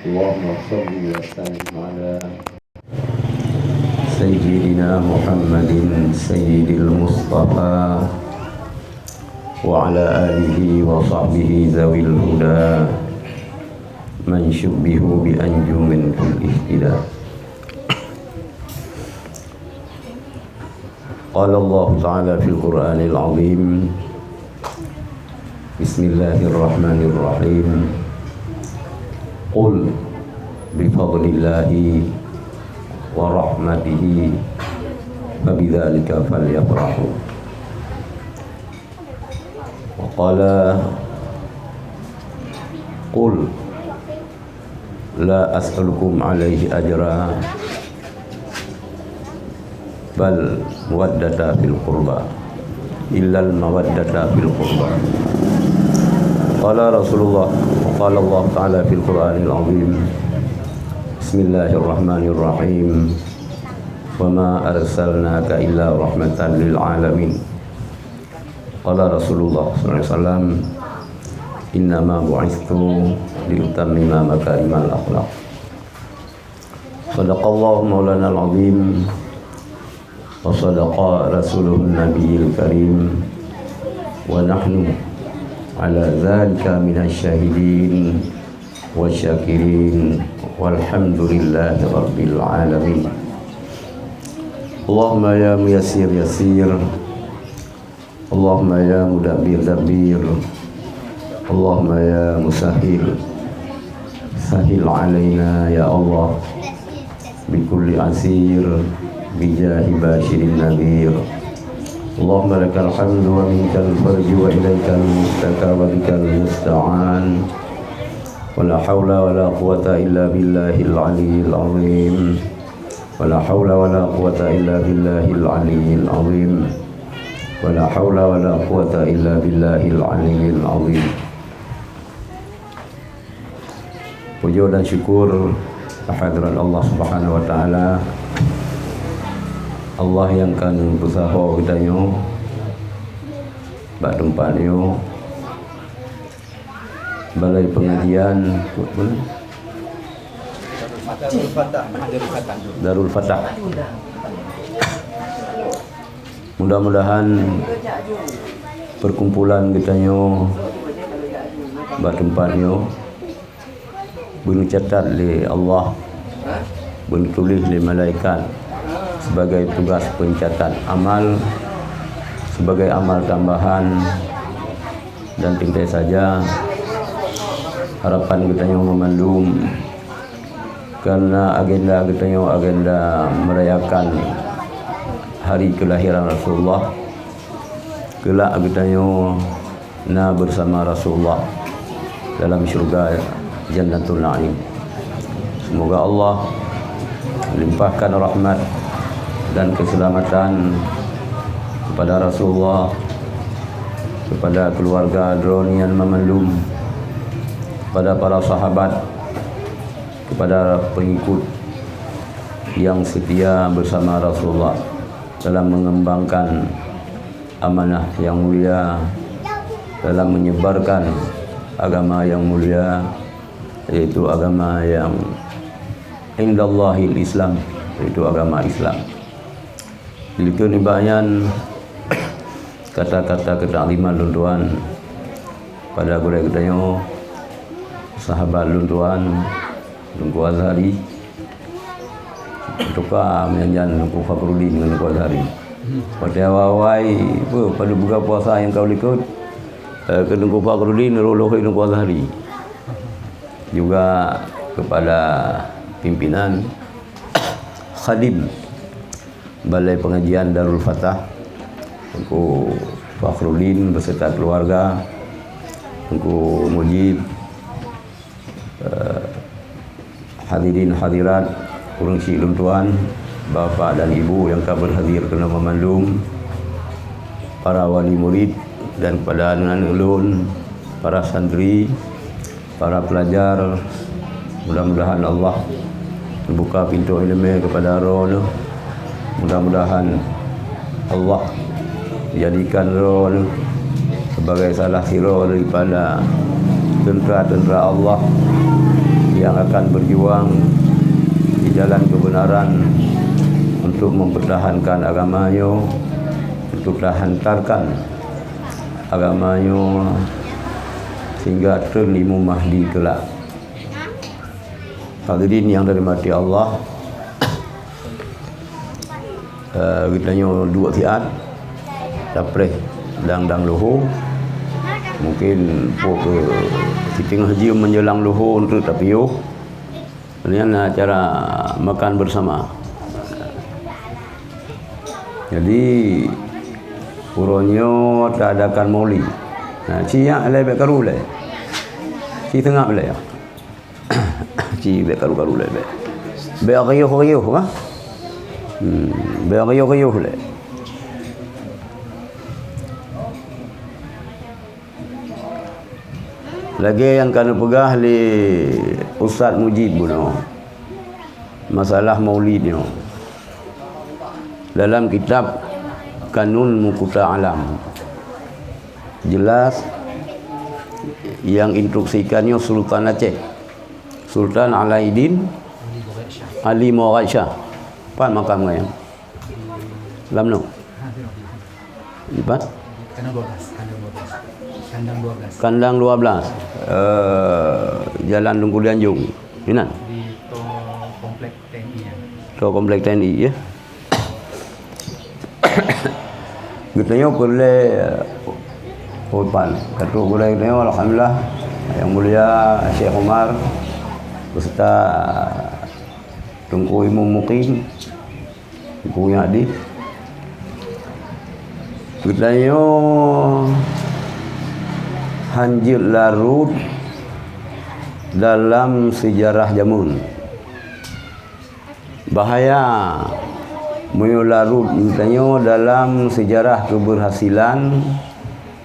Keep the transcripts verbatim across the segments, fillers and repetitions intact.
اللهم صل وسلم على سيدنا محمد سيد المصطفى وعلى آله وصحبه ذوي الهدى من شبهوا بأنجم في الاهتداء. قال الله تعالى في القرآن العظيم، بسم الله الرحمن الرحيم، قل بفضل الله ورحمته فبذلك فليفرحوا. وقال، قل لا أسألكم عليه أجرا بل مودة في القربى، إلا المودة في القربى. قال رسول الله، وقال الله تعالى في القرآن العظيم، بسم الله الرحمن الرحيم، وما أرسلناك إلا رحمة للعالمين. قال رسول الله صلى الله عليه وسلم، إنما بعثت لأتمم مكارم الأخلاق. صدق الله مولانا العظيم، وصدق رسوله النبي الكريم، ونحن على ذلك من الشاهدين والشاكرين، والحمد لله رب العالمين. اللهم يا ميسر يسر، اللهم يا مدبر دبر، اللهم يا مسهل سهل علينا يا الله بكل عسير بجاه بشير النذير. اللهم لك الحمد ومنك الفرج وإليك المشتكى وبك المستعان. ولا حول ولا قوة إلا بالله العلي العظيم. ولا حول ولا قوة إلا بالله العلي العظيم. ولا حول ولا قوة إلا بالله العلي العظيم. Pujoe dan syukur kehadrat Allah Subhanahu wa Taala, Allah nyang ka neupeusaho geutanyoe bak teumpat nyoe, balai pengajian Darul Fatah. Mudah-mudahan perkumpulan geutanyoe bak teumpat nyoe beuneucatat lé Allah, beuneutuléh lé malaikat sebagai tugas pencatat amal, sebagai amal tambahan, dan tinggai saja harapan geutanyoe meumandum, karena agenda geutanyoe agenda merayakan hari kelahiran Rasulullah. Kelak geutanyoe na bersama Rasulullah dalam syurga Jannatul Naim. Semoga Allah limpahkan rahmat dan keselamatan kepada Rasulullah, kepada keluarga droeneuh nyan meumandum, kepada para sahabat, kepada pengikut yang setia bersama Rasulullah dalam mengembangkan amanah yang mulia, dalam menyebarkan agama yang mulia, yaitu agama yang indallahil Islam, yaitu agama Islam. Likot nibak nyan, kata-kata keutakliman lôn tuan pada gurée geutanyoe, sahabat lôn tuan, Teungku Azhari, tuka meunyan Teungku Fakhruddin ngon Teungku Azhari. Watée awai-awai, peue, padub buka puasa nyang ka likot, eh, keu Teungku Fakhruddin, roh-roh Teungku Azhari. Juga kepada pimpinan, khadim Balai Pengajian Darul Fatah, Teungku Fakhruddin beserta keluarga, Teungku Mujib, eh, hadirin hadirat, ureuëng syik lôn tuan, bapak dan ibu nyang ka berhadir keunoe meumandum, para wali murid dan kepada aneuk-aneuk lôn, para santri, para pelajar, mudah-mudahan Allah membuka pintu ileumé kepada droeneuh. Mudah-mudahan Allah jadikan droeneuh sebagai salah sidroe daripada teuntera-teuntera Allah di yang akan berjuang di jalan kebenaran untuk mempertahankan agama nyoe, untuk tahantarkan agama nyoe sehingga treun Imam Mahdi kelak. Hadirin yang dirahmati Allah, eh, geutanyoe duek siat, tapreh dang-dang luho. Mungkin po ke siteungoh jeuem menjelang luho untuk tapiôh. Nyan acara makan bersama. Jadi, uroe nyoe taadakan maulid. Nah, ci nyak lé bèk karu lé. Ci seungab lé. Ci bèk karu-karu lé bèk. Bèk riôh-riôh, bah. Hmm, bèk riôh-riôh lé. Lagèe nyang ka neupeugah lé Ustaz Mujib bunoe, masalah maulid nyoe. Dalam kitab Kanun Mukuta Alam, jelas nyang instruksikan nyoe Sultan Aceh, Sultan Alaiddin Ali Murad Shah. Pat makam geuh nyan? Lam noe? Di pat? Kandang dua belas, kandang dua belas. Kandang dua belas. Kandang dua belas. Eh, Jalan Teungku Lianjung. Inan? Di toh komplek T N I ya. Toh komplek T N I ya. Geutanyoe peureulèe, eh, upan. Ka trôk gurèe geutanyoe, alhamdulillah. Yang Mulia Syekh Umar beserta Teungku Imum Mukim. Buku nyan di geutanyoe hanjeuet larot dalam sejarah jameun. Bahaya meunyoe larot geutanyoe dalam sejarah keberhasilan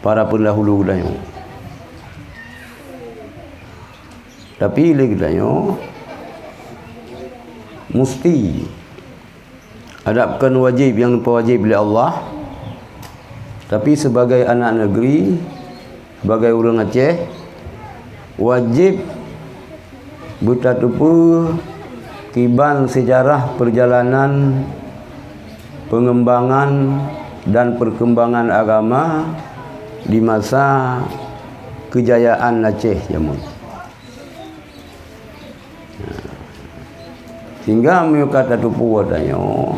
para pendahulu geutanyoe. Tapi lé geutanyoe musti adab kon wajéb nyang neupeuwajéb lé Allah, tapi sebagai anak negeri, sebagai ureuëng Aceh, wajéb beutateupeue kiban sejarah perjalanan pengembangan dan perkembangan agama di masa kejayaan Aceh jameun. Sehingga meunyoe ka tateupeue tanyoe,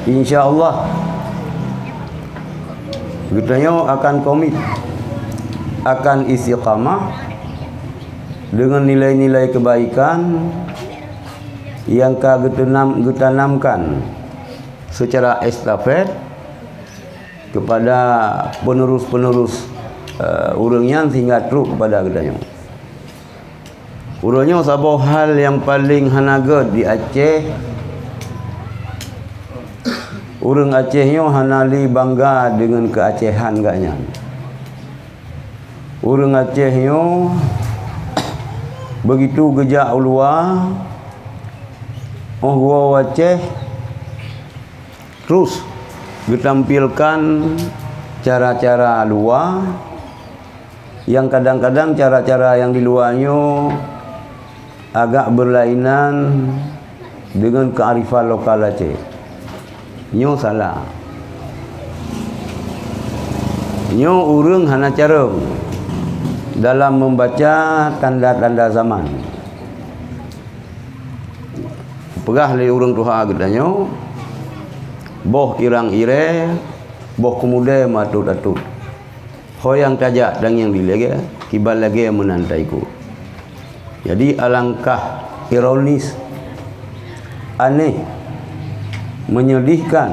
insya Allah geutanyoe akan komit, akan istiqamah deungon nilai-nilai kebaikan nyang ka geutanam, geutanamkan secara estafet kepada penerus-penerus, eh, ureuëng nyan sehingga trok kepada geutanyoe. Uroe nyoe saboh hal nyang paleng hana gét di Aceh. Ureuëng Aceh nyoe hana lé bangga deungon keuacehan geuhnyan. Ureuëng Aceh nyoe begitu geujak u luwa, óh geuwoe u Aceh, terus geutampilkan cara-cara luwa, nyang kadang-kadang cara-cara nyang di luwa nyoe agak berlainan deungon kearifan lokal Aceh. Nyoe salah. Nyoe ureuëng hana carông dalam membaca tanda-tanda zaman. Peugah lé ureuëng tuha geutanyoe, boh irang irée, boh keumudée meuatot-atot. Ho nyang tajak tangieng dilée, kiban lagée meunan taikot. Jadi alangkah ironis, aneh, menyedihkan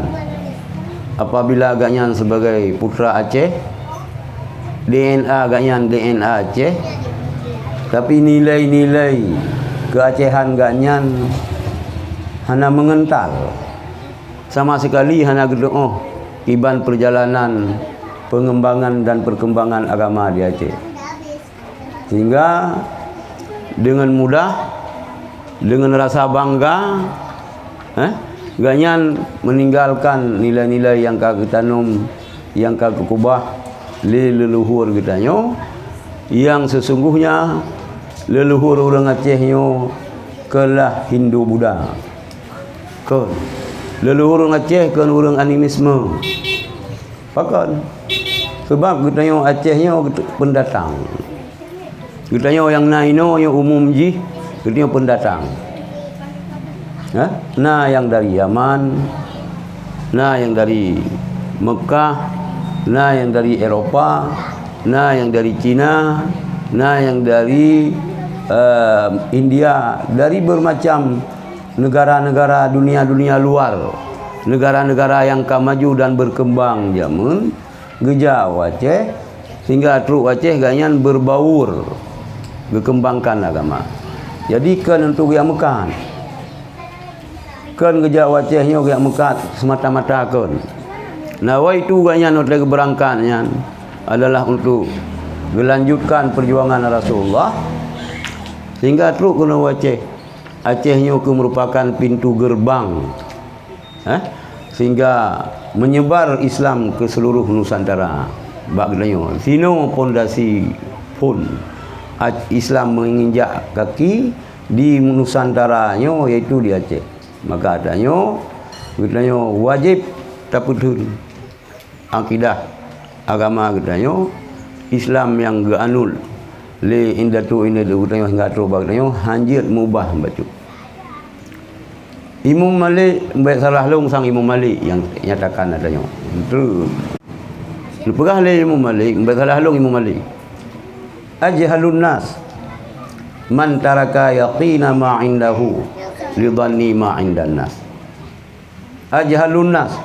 apabila geuhnyan sebagai putra Aceh, D N A geuhnyan D N A Aceh, tapi nilai-nilai keuacehan geuhnyan hana meungeuntal. Sama sekali hana geuteuôh kiban perjalanan pengembangan dan perkembangan agama di Aceh. Sehingga deungon mudah, deungon rasa bangga, eh, geuhnyan meninggalkan nilai-nilai nyang ka geutanom, nyang ka geukubah lé leuluhur geutanyoe, nyang sesungguhnya Leuluhur ureuëng Aceh nyoe keulah Hindu Buddha. Kon. Leuluhur ureuëng Aceh kon ureuëng animisme. Pakon? Sebab geutanyoe Aceh nyoe geut-, pendatang. Geutanyoe nyang na inoe nyoe umum jih, geutanyoe pendatang. Ha? Na nyang dari Yaman, na nyang dari Mekah, na nyang dari Eropa, na nyang dari Cina, na nyang dari, eh, India, dari bermacam negara-negara dunia-dunia luar, negara-negara nyang ka maju dan berkembang jameun, geujak u Aceh, sehingga trok u Aceh gobnyan berbaur, geukembangkan agama. Jadi, kon untuk geujak meukat. Kon geujak u Aceh nyoe geujak meukat semata-mata kon. Nawaitu gobnyan watée geubeurangkat nyan adalah untuk geulanjutkan perjuangan Rasulullah, sehingga trok keunoe u Aceh. Aceh nyoe keu merupakan pintu gerbang, eh, sehingga menyebar Islam ke seluruh Nusantara. Bak geutanyoe, sinoe pondasi phon Ac-, Islam menginjak kaki di Nusantara nyoe, yaitu di Aceh. Maka tanyoe, geutanyoe wajéb tapeutheun akidah agama geutanyoe, Islam nyang geuanut lé indatu indatu geutanyoe hingga trok bak geutanyoe, hanjeuet mubah bacut. Imam Malik, bèk salah lôn sang Imam Malik nyang nyatakan ata nyoe. Beutôi. Neupeugah lé Imam Malik, bèk salah lôn Imam Malik. Ajhalun nas man taraka yaqina ma indahu li dhanni ma indan nas. Ajhalun nas,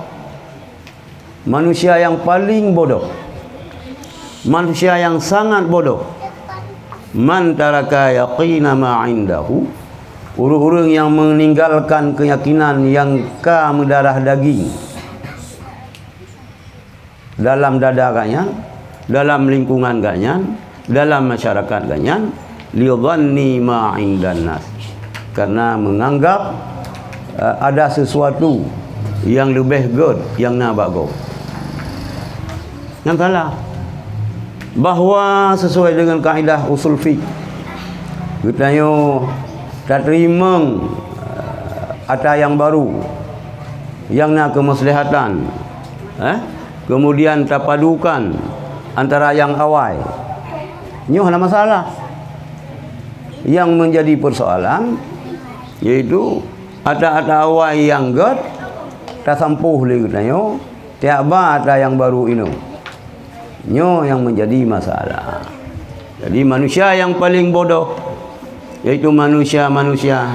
manusia yang paling bodoh, manusia yang sangat bodoh, man taraka yaqina ma indahu, ureuëng-ureuëng yang meninggalkan keyakinan yang ka meudarah daging dalam dada gobnyan, dalam lingkungan gobnyan, dalam masyarakat gobnyan, li dhanni ma indan nas, karena menganggap, eh, ada sesuatu yang leubeh gét nyang na bak gob. Nyang salah, bahwa sesuai dengan kaedah usul fiqh, geutanyoe tateurimong, eh, ata nyang baru, nyang na keumaslehatan, eh, kemudian tapadukan antara nyang awai. Nyoe hana masalah. Nyang menjadi persoalan yaitu ata-ata awai nyang gét tasampôh lé geutanyoe, tiak ba ata nyang baru inoe. Nyoe nyang menjadi masalah. Jadi, manusia yang paling bodoh yaitu manusia-manusia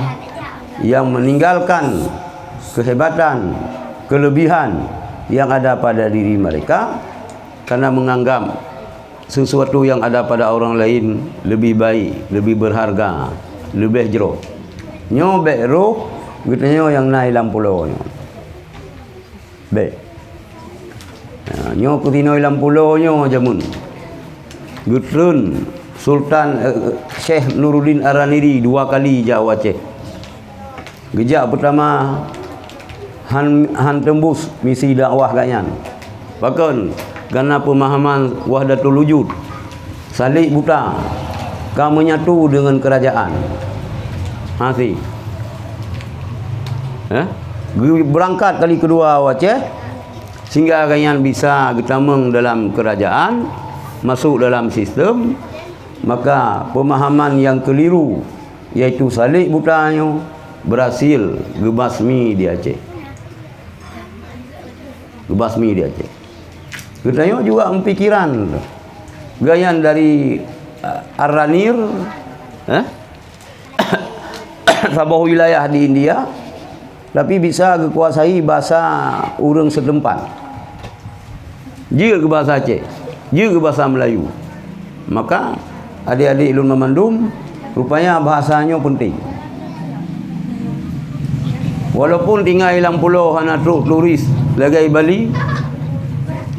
yang meninggalkan kehebatan, kelebihan yang ada pada diri mereka karena menganggap sesuatu yang ada pada orang lain lebih baik, lebih berharga, leubeh jroh. Nyoe bèk roh geutanyoe nyang na i lam pulo nyoe. Bèk. Ha, nyoe keuh sinoe lam pulo nyoe jameun. Geutreun Sultan, eh, Syekh Nuruddin Ar-Raniri dua kali jak u Aceh. Geujak peutama han, han teumbus misi dakwah gobnyan. Pakon? Karena pemahaman wahdatul wujud. Salek buta ka menyatu dengan kerajaan. Hasi. Eh? Geu-, berangkat kali kedua u Aceh, sehingga gobnyan bisa geutamong dalam kerajaan, masuk dalam sistem, maka pemahaman yang keliru, yaitu salek buta nyoe, berhasil geubasmi di Aceh. Geubasmi di Aceh. Geutanyoe juga meupikiran gobnyan dari, eh, Ar-Ranir, eh, saboh wilayah di India, tapi bisa geukuasai basa ureuëng setempat. Jeuet keu basa Aceh, jeuet keu basa Melayu. Maka, adik-adik lôn banmandum, rupanya bahasa nyoe penting. Walaupun tinggai lam pulo hana trok turis lagée Bali,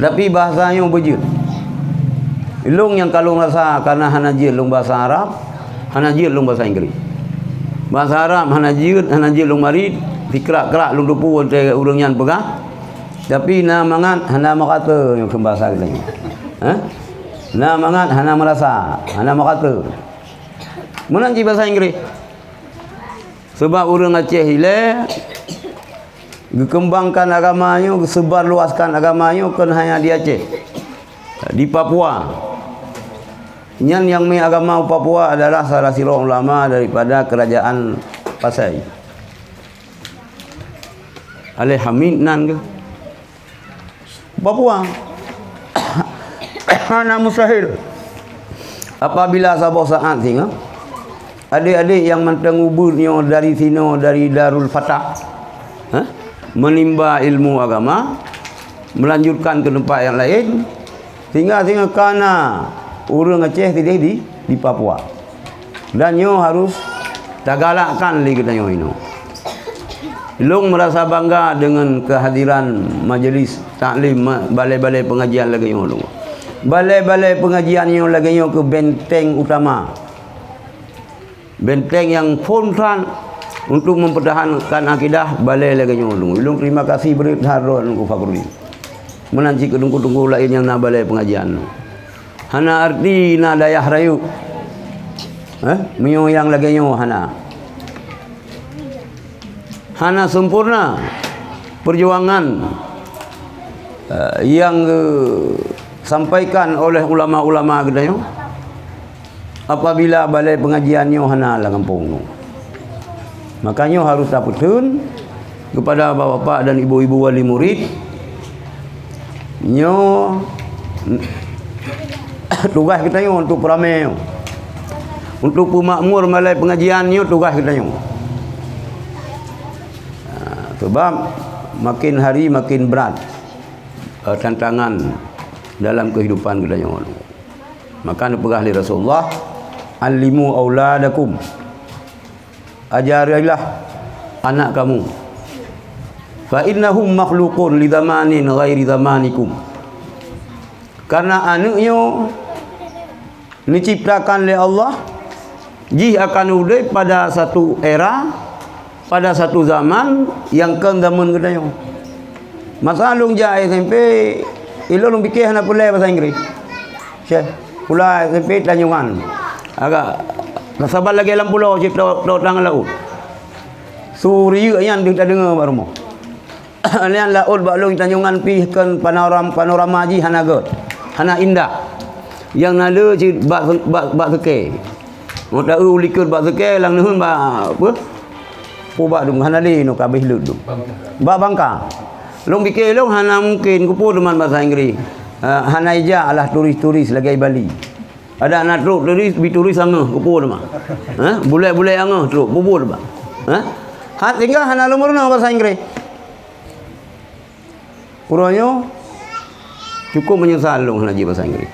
tapi bahasa nyoe beujeuet. Lôn nyang ka lôn rasa karena hana jeuet lôn bahasa Arab, hana jeuet lôn bahasa Inggris. Bahasa Arab hana jeuet, hana jeuet lôn marit, sikrak-krak lôn teupeu watée ureuëng nyan peugah. Tapi na mangat hana meurasa nyoe keu bahasa geutanyoe. Hah? Na mangat hana meurasa, hana meurasa. Meunan cit basa Inggréh. Sabab ureuëng Aceh ilée geukeumbangkan agama nyoe, geuseubar luaskan agama nyoe kon hanya di Aceh. Di Papua. Nyan nyang mé agama u Papua adalah salah sidroe ulama daripada kerajaan Pasai. Aleh Hamid nan keuh. Papua. Hana mustahil. Apabila saboh saat singoh, adik-adik nyang mantong ubit nyoe dari sinoe, dari Darul Fatah, ha? Menimba ilmu agama, melanjutkan ke tempat yang lain, sehingga, sehingga kana ureuëng Aceh sideh di, di Papua. Dan nyoe harus tagalakkan lé geutanyoe inoe. Lôn merasa bangga dengan kehadiran majlis taklim ma-, balai-balai pengajian lagée nyoe lôn. Balai-balai pengajian nyoe lagée nyoe keuh benteng utama. Benteng nyang phon that untuk mempertahankan akidah balai lagée nyoe lôn. Lôn terima kasih beureut that droe Teungku Fakhrudin. Meunan cit keu teungku-teungku laén nyang na balai pengajian. Hana arti na dayah rayeuk. Eh, meunyoe nyang lagée nyoe hana. Hana sempurna perjuangan, eh, yang, eh, sampaikan oleh ulama-ulama geutanyoe apabila balai pengajian nyoe hana lam gampông nyoe. Maka nyoe harus tapeutheun kepada bapak-bapak dan ibu-ibu wali murid, nyoe tugaih geutanyoe untuk peuramé nyoe. Untuk peumakmur balai pengajian nyoe tugaih geutanyoe. Ha, sebab makin hari makin berat, eh, tantangan dalam kehidupan geutanyoe. Maka neupeugah lé Rasulullah, "Allimu auladakum." Ajarilah anak kamu. "Fa innahum makhluqun li zamanin ghairi zamanikum." Karena aneuk nyoe neuciptakan lé Allah, jih akan udeb pada satu era, pada satu zaman nyang kon zaman geutanyoe. Masa lôn jak S M P, ilôn lôn pike hana peureulée basa Inggréh. Syeh, pula S M P Tanjongan. Agak saban lagée lam pulo cit, trok, trok tang laôt. Su riyuek nyan deuh tadeungoe bak rumoh. Nyan laôt bak lôn Tanjongan pih kon panoram-, panorama jih hana gét, hana indah. Nyang na le cit bak, bak, bak seukée. Ngon taeu u likot bak seukée, lam neuheun bak, apa? Pubak dum hana le nyoe ka abéh leuet dum. Bak bangka. Lôn pike lôn hana mungken, keupeue teuma basa Inggréh. Ah, hana ijak lah turis-turis lagée Bali. Adak na trok turis, bi turis angeuh, keupeue teuma. Ha? Bulée-bulée angeuh trok, keupeue teuma. Ha? Ha, tinggai hana lôn meurunoe basa Inggréh. Uroe nyoe cukup meunyeusal lôn hana jeuet basa Inggréh.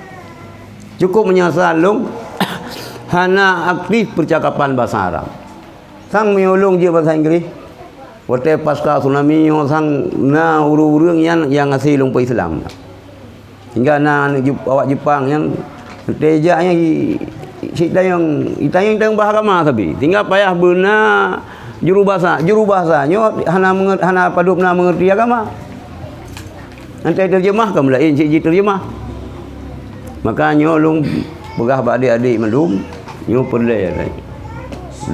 Cukup meunyeusal lôn hana aktif percakapan basa Arab. Sang meunyoe lôn jeuet basa Inggréh, watée pasca tsunami nyoe sang na ureuëng-ureuëng nyan nyang hase lôn peu-Islam. Hingga na aneuk Jep-, awak Jepang nyan, watée jak nyan i-, i-, cit tanyong, itanyong-tanyong bah agama sabe. Sehingga payah beuna jurubasa. Jurubasa nyoe hana meunge-, hana padub na meungerti agama. Nyan teujeumah ka meulaén cit jiteurjeumah. Maka nyoe lôn peugah bak adik-adik mandum, nyoe peureulée.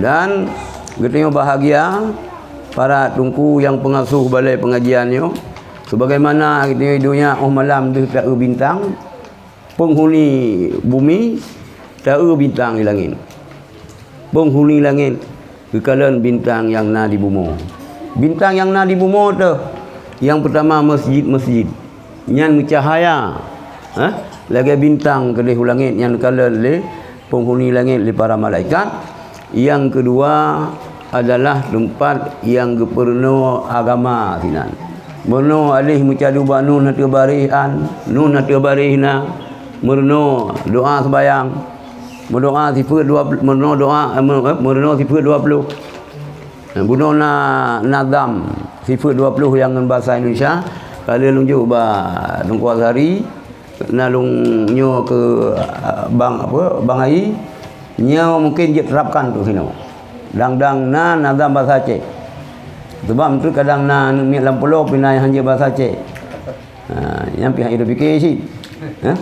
Dan geutanyoe bahagia, para teungku nyang peungasuh balai pengajian nyoe, sebagaimana geutanyoe di donya óh malam deuh taeu bintang, penghuni bumi, taeu bintang di langét. Penghuni langét geukalon bintang nyang na di bumoe. Bintang nyang na di bumoe teuh, nyang peutama masjid-masjid. Nyan meucahya, ha? Lagée bintang keudeh u langét nyan geukalon lé penghuni langét, lé para malaikat. Nyang keudua adalah teumpat nyang geupeurunoe agama sinan. Meurunoe aléh meucadu bak nun ateueh baréh an, nun ateueh baréh na, meurunoe doá seubayang, meudoá sifeuet dua ploh, meurunoe doá, eh, meu-, eh, meurunoe sifeuet dua ploh. Bunoe na nazam sifeuet dua ploh nyang ngon basa Indonesia, ka lheueh lôn jok bak Teungku Azhari, na lôn nyoe keu, ah, Bang, apa, Bang Ayi, nyoe mungken jeuet terapkan tu sinoe. Dang-dang na nazam basa Aceh. Sebab tu kadang na aneuk miet lam pulo pih na nyang hanjeuet basa Aceh. Ha, nyan pih hana jipike cit. Ha?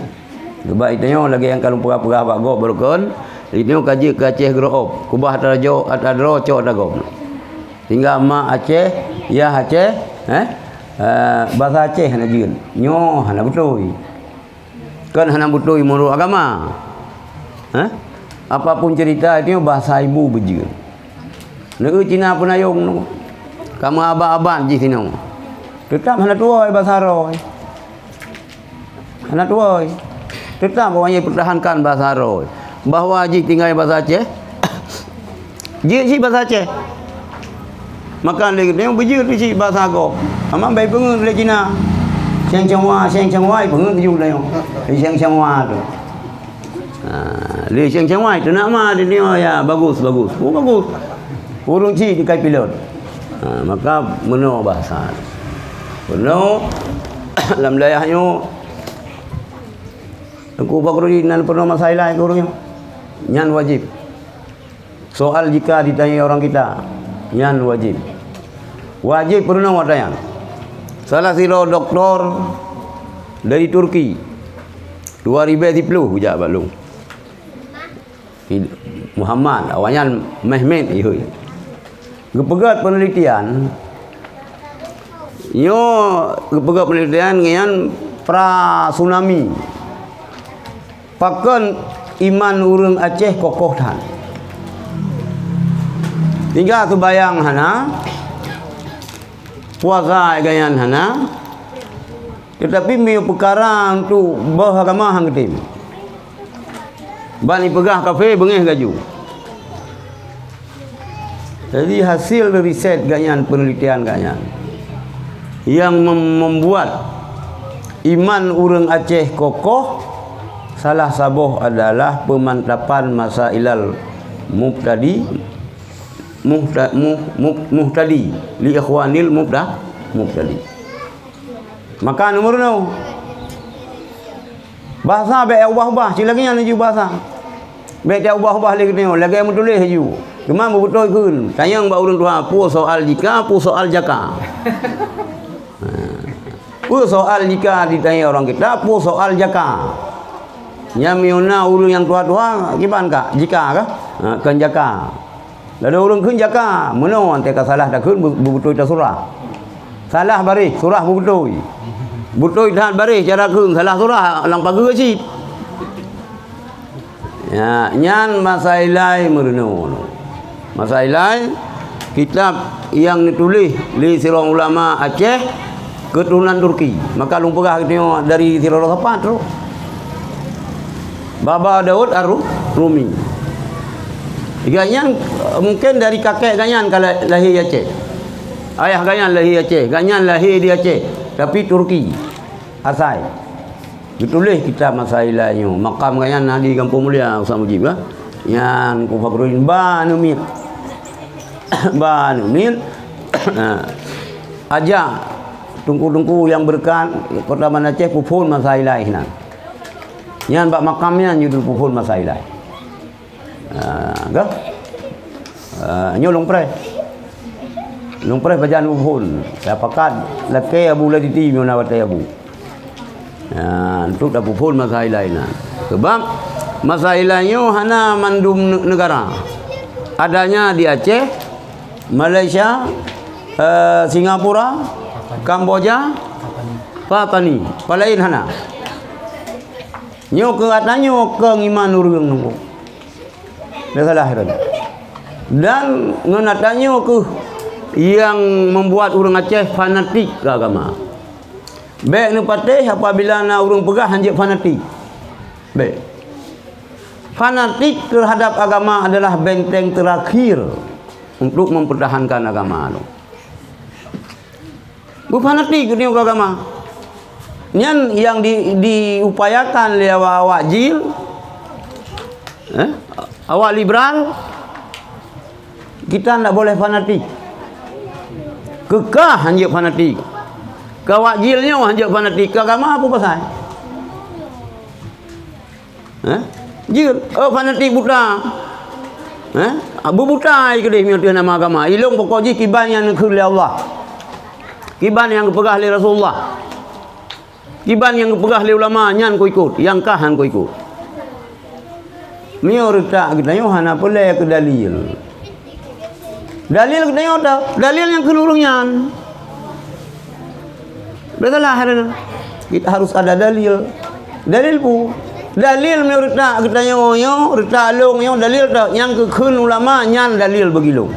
Sebab geutanyoe lagée nyang ka lôn peugah-peugah bak gob baroekon, Jadi nyoe ka jeuet keu Aceh geureu'ob, keubah atra jo-, atra droe cok atra gob. Sehingga mak Aceh, yah Aceh, eh, eh, basa Aceh hana jeuet. Nyoe hana beutôi. Kan hana beutôi meunurot agama. Eh? Apapun cerita itu basa ibu beujeuet. Neu Cina peunayong nyoe. Ka meuabat-abat jih sinoe. Teutap hana tuwoe basa droe. Hana tuwoe. Teutap awaknyan pertahankan basa droe. Bahwa jih tinggai basa Aceh. Jeuet cit basa Aceh. Maka lé geutanyoe beujeuet cit basa gob. Ama bai peungeut lé Cina. Sheng Sheng Wa, Sheng Sheng Wa, peungeut ju lé nyoe. Sheng Sheng Wa tu. Ha, lé Sheng Sheng Wa tu nama dia ni, oh ya, bagus, bagus. Oh, bagus. Ureueng cit dikai pilot. Ha, maka meunoe basa. Meunoe lam dayah nyoe Teungku Fakhruddin nan peunoh masa ilai keu ureueng nyoe. Nyan wajib. Soal jika ditanya orang kita, nyan wajib. Wajib peurunoe watayang. Salah sidroe doktor dari Turki, dua ribèe siploh geujak bak lôn. Muhammad, awaknyan Mehmet ihôi. Geupeugöt peunelitian, nyoe geupeugöt peunelitian ngian pra tsunami. Pakon iman ureueng Aceh kokoh that. Tinggai seumayang hana, puasa geuhnyan hana, teutapi meunyoe peukara untuk boh agama han geutem. Ban ipeugah kafé beungéh gaju. Jadi, hasil riset geuhnyan, peunelitian geuhnyan, nyang mem-, membuat iman ureueng Aceh kokoh, salah saboh adalah peumantapan masailal mubtadi, muhta-, muh-, muh-, muhtadi li ikhwanil mubta-, mubtadi. Maka nomor nol. Basa bèk ubah-ubah, cit lagèe nyan laju basa. Bèk taubah-ubah lé geutanyoe, lagèe meutuléh laju. Teuma beubeutôi kheun, tanyong bak ureueng tuha, peue soal jika, peue soal jaka. Ha. Peue soal jika ditanyong ureueng kita, peue soal jaka. Nyan meunyoe na ureueng nyang tuha-tuha, kiban ka? Jika kah? Ha, kon jaka. Laju ureueng kheun jaka, meunoe watèe ka salah takheun, beu-, beubeutôi tasurah. Salah baréh, surah beubeutôi. Beutôi that baréh cara kheun, salah surah lam pageue cit. Ya, nyan masa ilai meurunoe. Masa ilai, kitab nyang neutuléh lé sidroe ulama Aceh, keuturonan Turki. Maka lôn peugah geutanyoe dari sidroe sapat tu. Baba Daud Ar-Ru-, Rumi. Gobnyan, eh, mungken dari kakek gobnyan ka la-, lahé di Aceh. Ayah gobnyan lahé Aceh, gobnyan lahé di Aceh, tapi Turki asai. Geutuléh kitab masa ilai nyoe. Makam gobnyan na di Gampông Mulia, Ustaz Mujib, kan? Nyan Teungku Fakhruddin ba aneuk miet. Ba aneuk miet. Ha. Ajak teungku-teungku nyang beureukat Kota Banda Aceh peuphôn masa ilai sinan. Nyan bak makam nyan jeuet peuphôn masa ilai. Ah, ka? Ah, nyoe lôn preh. Lôn preh pajan peuphôn. Tapakat lakèe Abu Laditi meunyoe na watèe Abu. Ah, untuk tapeuphôn masa ilai na. Sebab masa ilai nyoe hana mandum ne-, negara. Adanya di Aceh, Malaysia, eh, Singapura, Kamboja, Patani. Palaén hana. Nyoe keu ata nyoe keu ngiman ureueng nunggu. Dah salah dah. Dan ngon ata nyoe keuh nyang membuat ureueng Aceh fanatik keu agama. Bèk neupatéh apabila na ureueng peugah hanjeuet fanatik. Bèk. Fanatik terhadap agama adalah benteng terakhir untuk mempertahankan agama tu. Beufanatik geutanyoe keu agama. Nyan nyang di, diupayakan lé awak-awak jil, eh, awak liberal, kita ndak boleh fanatik. Keu kah hanjeuet fanatik. Keu awak jil nyoe hanjeuet fanatik. Keu agama peue pasai? Eh? Jeuet, oh, fanatik buta. Eh? Beubuta ai keudeh meunyoe teuh nama agama. Ilong pokok jih kiban nyang neukheun lé Allah. Kiban nyang geupeugah lé Rasulullah. Kiban nyang geupeugah lé ulama nyan kuikot, nyang kah han kuikot. Meunyoe reutak geutanyoe hana peureulée keu dalil. Dalil geutanyoe ta, dalil nyang keuneuk ureuëng nyan. Beutôi lah, kita harus ada dalil. Dalil pu. Dalil meunyoe reutak geutanyoe nyoe, reutak lông nyoe, dalil ta nyang keu kheun ulama nyan dalil bagi lông.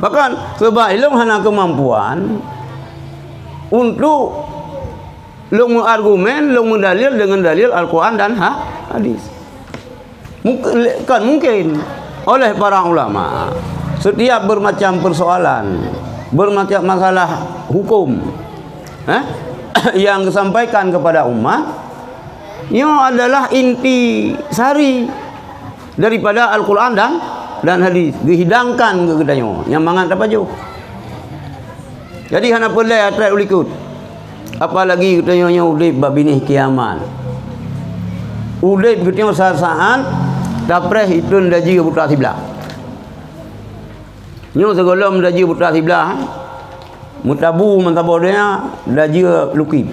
Bahkan sebab ilông hana keumampuan untuk lông meuargumen, lông meudalil deungon dalil Al-Quran dan ha-, hadis. Mungkin, kan mungkin oleh para ulama, setiap bermacam persoalan, bermacam masalah hukum, eh, yang disampaikan kepada umat, nyoe adalah inti sari daripada Al-Quran dan, dan hadis. Dihidangkan keu geutanyoe, nyang mangat tapajoh. Jadi hana peureulée atra ulikot. Apalagi geutanyoe nyoe udeb bak binéh kiamat. Udeb geutanyoe saat-saat tapreh itun dajie buta siblah. Nyoe sigohlom dajie buta siblah, meutabu meusaboh donya dajie lukib.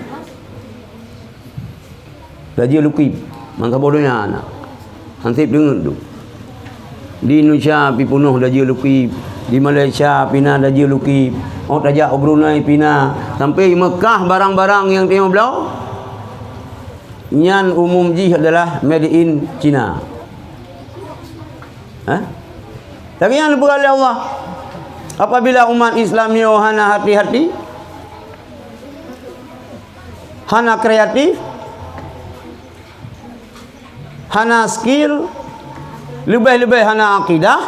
Dajie lukib, meusaboh donya na. Hanseb deungon tu. Di Indonesia pi peunoh dajie lukib, di Malaysia pi na dajie lukib, oh tajak u Brunei pi na, sampai Mekah barang-barang nyang tanyoe bloe, nyan umum jih adalah made in China. Hah? Tapi nyang dipeugah lé Allah, apabila umat Islam nyoe hana hati-hati, hana kreatif, hana skill, leubeh-leubeh hana akidah,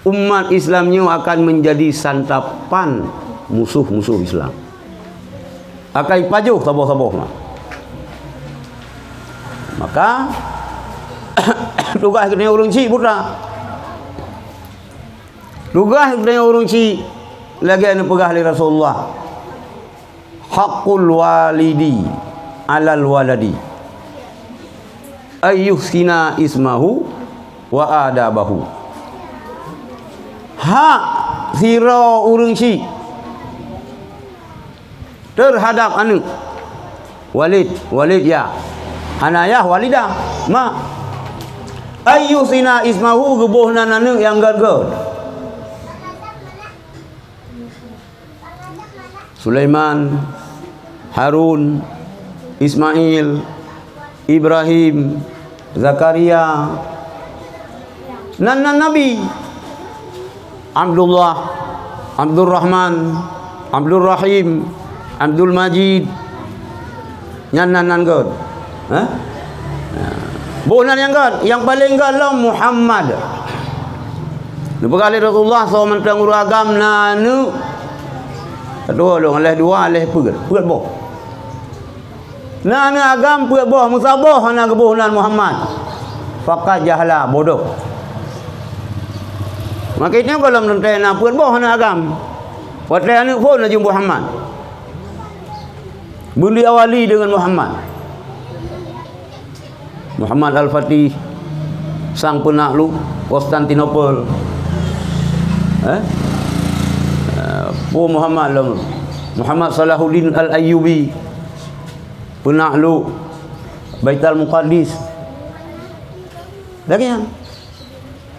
umat Islam nyoe akan menjadi santapan musuh-musuh Islam. Akan ipajoh saboh-saboh mah. Maka tugaih geutanyoe ureuëng chik buta. Tugaih geutanyoe ureuëng chik lagée neupeugah lé Rasulullah. Haqqul walidi alal waladi ayyuhsina ismahu wa adabahu. Hak sidroe ureuëng chik terhadap aneuëk. Walid, walid ya. Hana yah, walidah, ma. Ayyuhsina ismahu, geuboh nan aneuëk nyang gét-gét. Sulaiman, Harun, Ismail, Ibrahim, Zakaria, nan-nan nabi, Abdullah, Abdurrahman, Abdurrahim, Abdul Majid, nyan nan-nan gét. Hah? Boh nan nyang gét, nyang paleng gét lom Muhammad. Neupeugah lé Rasulullah, soe mantong ureuëng agam na aneuëk, dua lôn, aléh dua, aléh peuet, peuet boh. Na aneuëk agam peuet boh, meusaboh hana geuboh nan Muhammad. Fakat jahala, bodoh. Maka itu gohlom teuntée na peuet boh aneuëk agam. Watée aneuëk phon laju Muhammad. Beundiri awali deungon Muhammad. Muhammad Al-Fatih, sang peunakluk Konstantinopel. Eh? Eh, Pu Muhammad lom. Muhammad Salahuddin Al-Ayyubi, peunakluk Baitul Muqaddis. Lagée nyan.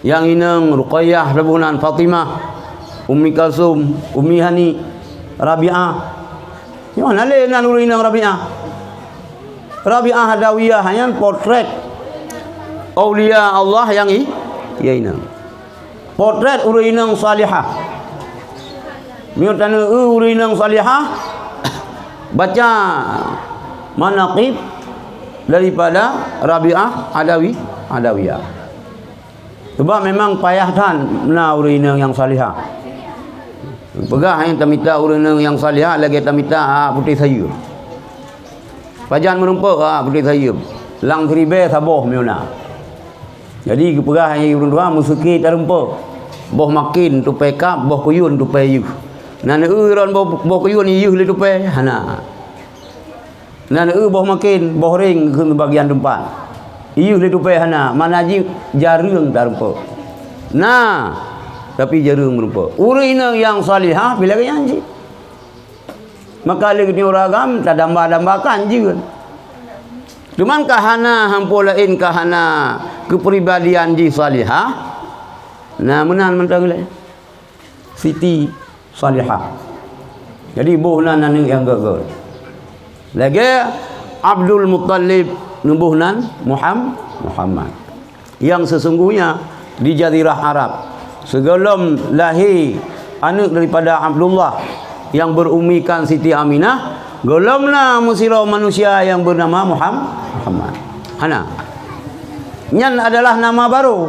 Nyang inong Ruqayyah, saboh nan Fatimah, Ummi Kalsum, Ummi Hani, Rabi'ah. Nyoe hana lé nan ureuëng inong Rabi'ah. Rabi'ah Adawiyah nyan potret aulia Allah nyang i, ya inong. Potret ureuëng inong salihah. Meunyoe taneuk eu ureuëng inong salihah, baca manaqib daripada Rabi'ah Adawi, Adawiyah. Sebab memang payah that na ureuëng inong nyang salihah. Peugah nyang tamita ureuëng inong nyang salihah lagée tamita, ah, putéh sayeup. Pajan meurumpok, ah, putéh sayeup. Lam keuribée saboh meunyoe na. Jadi geupeugah nyang ureuëng tuha meuseuki tarumpok. Boh maken tupée kab, boh kuyun tupée yeuh. Na neueu ron boh, boh kuyun yeuh lé tupée? Hana. Na neueu boh maken, boh ring keu bagian teumpat. Yeuh lé tupée hana, mana jih jareueng tarumpok. Na, tapi jareueng meurumpok. Ureuëng inong nyang salihah pih lagée nyan cit. Maka lé geutanyoe ureuëng agam tadamba-dambakan jeuet. Cuman ka hana, hampo laén ka hana keupribadian jih salihah. Nah, meunan mantong lé. Siti Salihah. Jadi boh nan aneuk nyang gét-gét. Lagée Abdul Muttalib neuboh nan Muham-, Muhammad. Yang sesungguhnya di jazirah Arab, sigohlom lahé aneuk daripada Abdullah yang berumikan Siti Aminah, gohlom na meusidroe manusia yang bernama Muham-, Muhammad. Hana. Nyan adalah nama baru.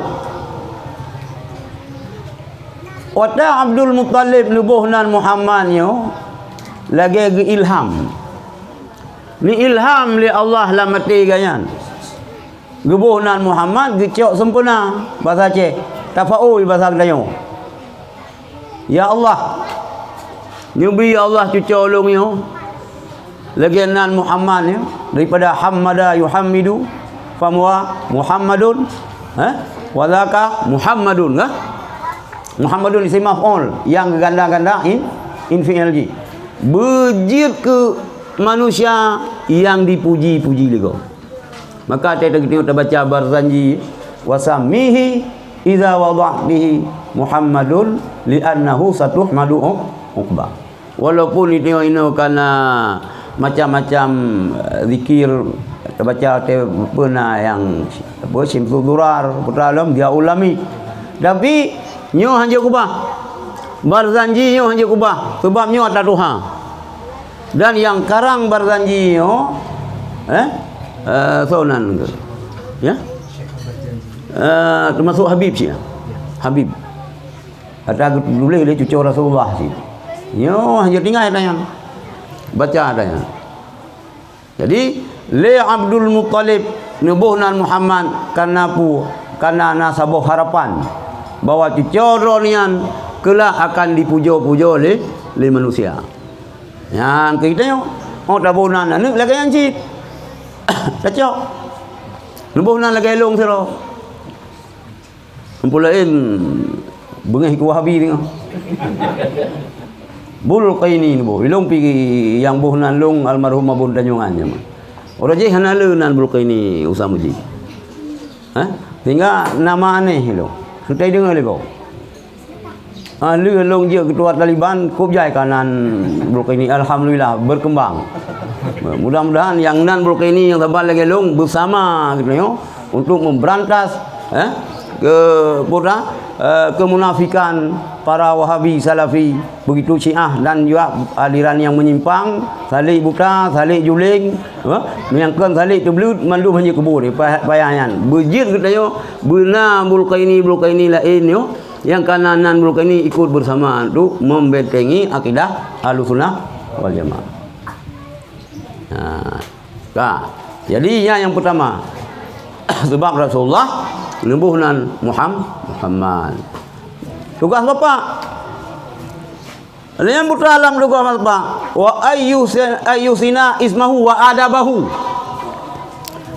Watée Abdul Muttalib neuboh nan Muhammad nyoe, lagée geuilham. Neuilham lé Allah lam até geuh nyan. Geuboh nan Muhammad geucok sempurna, basa Aceh, tafaul basa geutanyoe. Ya Allah, neubi ya Allah cucoe ulôn nyoe lagée nan Muhammad nyoe, daripada hamada yuhammidu, fahuwa Muhammadun, eh? Wa dzaka Muhammadun, kan? Muhammadun isim maf'ul, nyang geuganda-ganda in, in fi'il jih. Beujeuet keu manusia nyang dipuji-puji lé gob. Maka watée geutanyoe tabaca Barzanji, "Wa sammihi idza wada'tihi Muhammadun li'annahu satuhmadu uqba." Walaupun geutanyoe inoe kana macam-macam, eh, zikir, tabaca watée peue na nyang, apa, Syamsud Durar, Putra Alam, Diaul Lami. Tapi nyoe hana jeuet keubah. Barzanji nyoe hana jeuet keubah, sabab nyoe ata tuha. Dan nyang karang Barzanji nyoe, eh, eh, soe nan ke? Ya? Eh, teumasuk Habib sih, ya? Habib. Ata geutuléh lé cucoe Rasulullah sih. Nyoe hana tinggai ata nyan. Baca ata nyan. Jadi, lé Abdul Muttalib neuboh nan Muhammad kana peue, kana na saboh harapan bahwa cucoe droe nyan kelak akan dipujoe-pujoe lé, lé manusia. Nyan keu geutanyoe, oh, taboh nan aneuk lagée nyan cit. Tacok. Neuboh nan lagée lôn sidroe. Ampôn laén beungéh keu Wahabi teungoh. Bulqaini neuboh. Ilôn pi nyang boh nan lôn almarhum Abon Tanjungan nyan. Uroe jih hana le nan Bulqaini Usam Uji. Hah? Sehingga nama aneh ilôn. Hana deungoe lé gob. Ah, lheueh lôn jeuet keutua Taliban, kôb jai ka nan Bulqaini, alhamdulillah, berkembang. Mudah-mudahan nyang nan Bulqaini nyang saban lagée lôn beusama geutanyoe untuk memberantas, eh, ke, peue, eh, kemunafikan para Wahabi Salafi, begitu Syiah dan juga aliran yang menyimpang, salek buta, salek juling, eh, nyang kon salek teubleuet mandum hana jeuet keu buet, payah, payah nyan. Beujeuet geutanyoe beuna Bulqaini, Bulqaini laén nyoe. Nyang kana nan Bulqaini ikut bersama untuk membentengi akidah Ahlussunnah wal Jamaah. Nah, ka. Jadi, nyan nyang pertama. Sebab Rasulullah neuboh nan Muham-, Muhammad. Tugaih bapak. Nyang putra lam tugaih bapak. Wa ayyu si-, ayyu sina ismahu wa adabahu.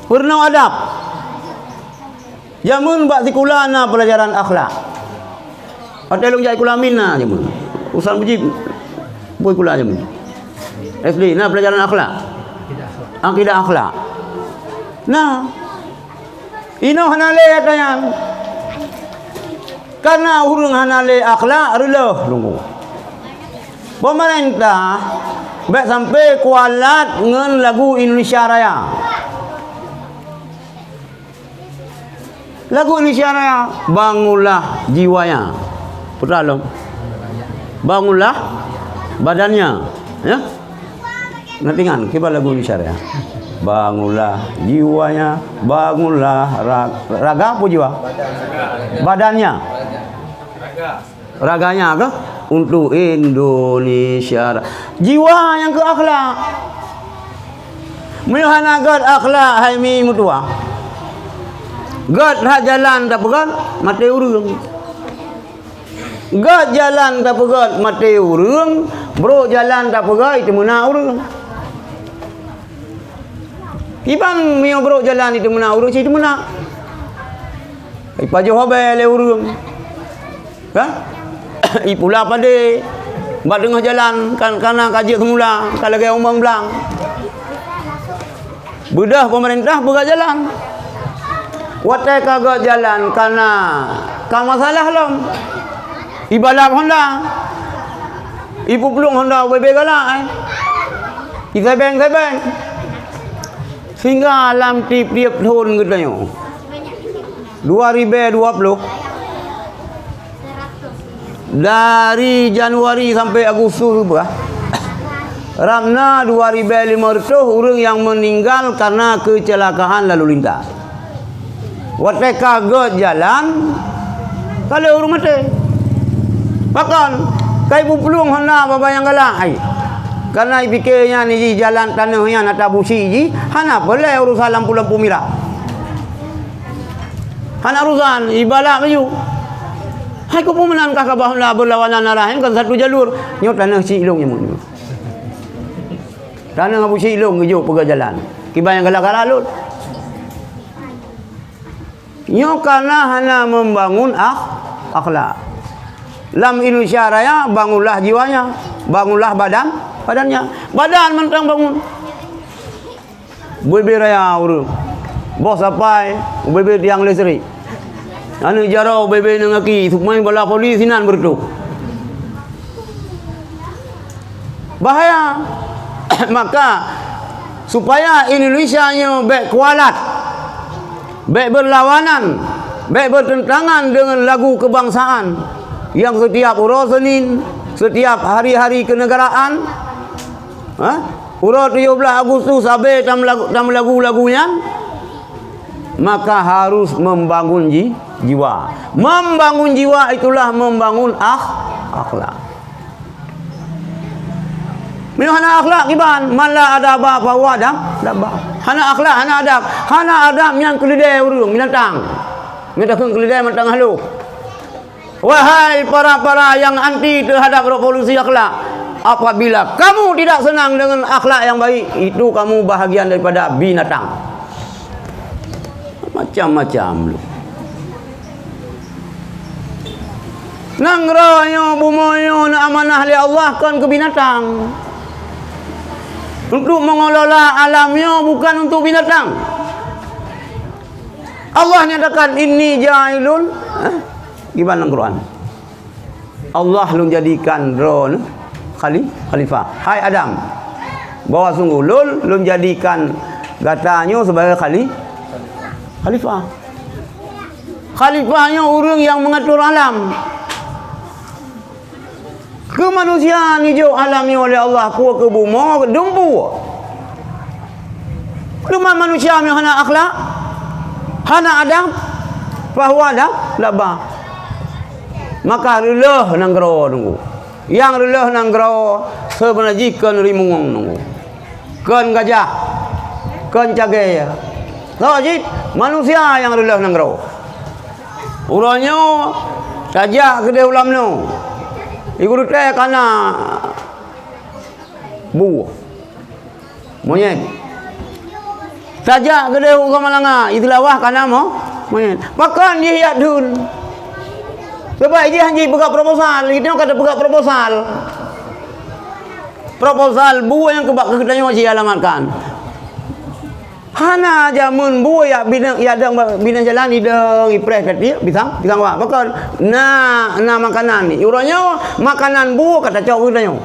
Peurunoe adab. Jameun bak sikula na pelajaran akhlak. Watée lôn jak sikula min na jameun. Ustaz Mujib boh sikula jameun. S D na pelajaran akhlak. Akidah akhlak. Nah. Inoe hana lé ata nyan. Karena ureuëng hana lé akhlak reuloh lunggu. Pemerintah bék sampai kualat ngon lagu Indonesia Raya. Lagu Indonesia Raya, bangunlah jiwanya. Putra lom. Bangunlah badannya, ya. Nanti kan, kiban lagu Indonesia Raya. Bangunlah jiwanya, bangunlah ra-, raga apa jiwa? Badannya. Raganya kah? Untuk Indonesia. Jiwa nyang keu akhlak. Meunyoe hana gét akhlak, hai mi meutuwah. Gét that jalan tapeugét, maté ureuëng. Gét jalan tapeugét, maté ureuëng. Brok jalan tapeugét, itu meunan ureuëng. Kiban meunyoe brok jalan, itu meunan ureuëng, itu meunan. Ipajoh abée lé ureuëng. Kan? Ipula padé. Bak teungoh jalan, kan, kana ka jeuet seumula, ka lagée umbang blang. Beudôh peumeurintah peugah jalan. Watée ka gét jalan kana ka masalah lom. Ibalap honda. Ipuplueng honda ubé-bé galak, eh. Isebeng-sebeng. Sehingga lam tieb-tieb thon geutanyoe, dua ribée dua ploh, dari Januari sampai Agustus bah, rab na dua ribée lima reutôh ureuëng nyang meuninggal karena keucilakaan lalu lintas. Watée ka gét jalan, ka lheueh ureuëng maté. Pakon? Ka ipuplueng honda babah nyang galak, ai. Karena ipike nyan jih jalan tanoh nyan ata busi jih, hana peureulée urusan lampu-lampu mirah. Hana urusan, ibalap laju. Hai, keupeue meunan kah ka bah honda beulawanan arah, nyan kan satu jalur. Nyoe tanoh si ilong nyoe. Tanoh Abu Syik lôn geujok peugah jalan. Kiban nyang galak-galak lôn. Nyoe kana hana membangun akh-, akhlak. Lam Indonesia Raya, bangunlah jiwanya, bangunlah badan, badannya. Badan mantong bangun. Bebe raya ureuëng. Boh sapai, bebe tiang listrik. Aneuk jaroe bebe nang gaki, supaya bala polis sinan beureutoh. Bahaya. Maka, supaya Indonesia nyoe bék kualat, bék berlawanan, bék bertentangan dengan lagu kebangsaan yang setiap uroe Senin, setiap hari-hari kenegaraan, ha? Uroe tujoh blaih Agustus sabe tameulagu-, tameulagu lagu nyan, maka harus membangun ji-, jiwa. Membangun jiwa itulah membangun akh-, akhlak. Meunyoe hana akhlak kiban, man la adaba fahuwa dab-, dabba. Hana akhlak, hana adab. Hana adab nyang keulidée ureuëng, binatang. Meunyoe takheun keulidée mantong haloh. Wahai para-para yang anti terhadap revolusi akhlak, apabila kamu tidak senang dengan akhlak yang baik, itu kamu bahagian daripada binatang. Macam-macam lu. Nanggroe nyoe, bumoe nyoe na amanah lé Allah kon keu binatang. Untuk mengelola alam nyoe bukan untuk binatang. Allah nyatakan, "Inni ja'ilun," eh, gimana Quran? Allah lôn jadikan droeneuh khali-, khalifah. Hai Adam, bahwa sungguh lôn, lôn jadikan gata nyoe sebagai khali-, khalifah. Khalifah nyoe ureuëng nyang mengatur alam. Keu manusia nijok alam nyoe lé Allah, keu bumoe dumpeue. Teuma manusia meunyoe hana akhlak, hana adab, fahuwa dab-, dabba. Maka reuloh nanggroe nunggu. Nyang reuloh nanggroe seubeuna jih kon rimueng nunggu. Kon gajah, kon cagée. Soe cit manusia nyang reuloh nanggroe. Uroe nyoe tajak keudeh u Lamno. Di Gurutée kana bu. Monyét. Tajak keudeh u Samalanga, di Seulawah kana mo-, monyét. Pakon jih jak dun. Sebab jih han jipeugah proposal, itu kata peugah proposal. Proposal bu nyang keubah keu geutanyoe jialamatkan. Hana jameun bu jak binèh, jak dong binèh jalan idong ipreh katiek pisang, pisang wak. Pakon na, na makanan. Uroe nyoe makanan bu ka tacok keu geutanyoe.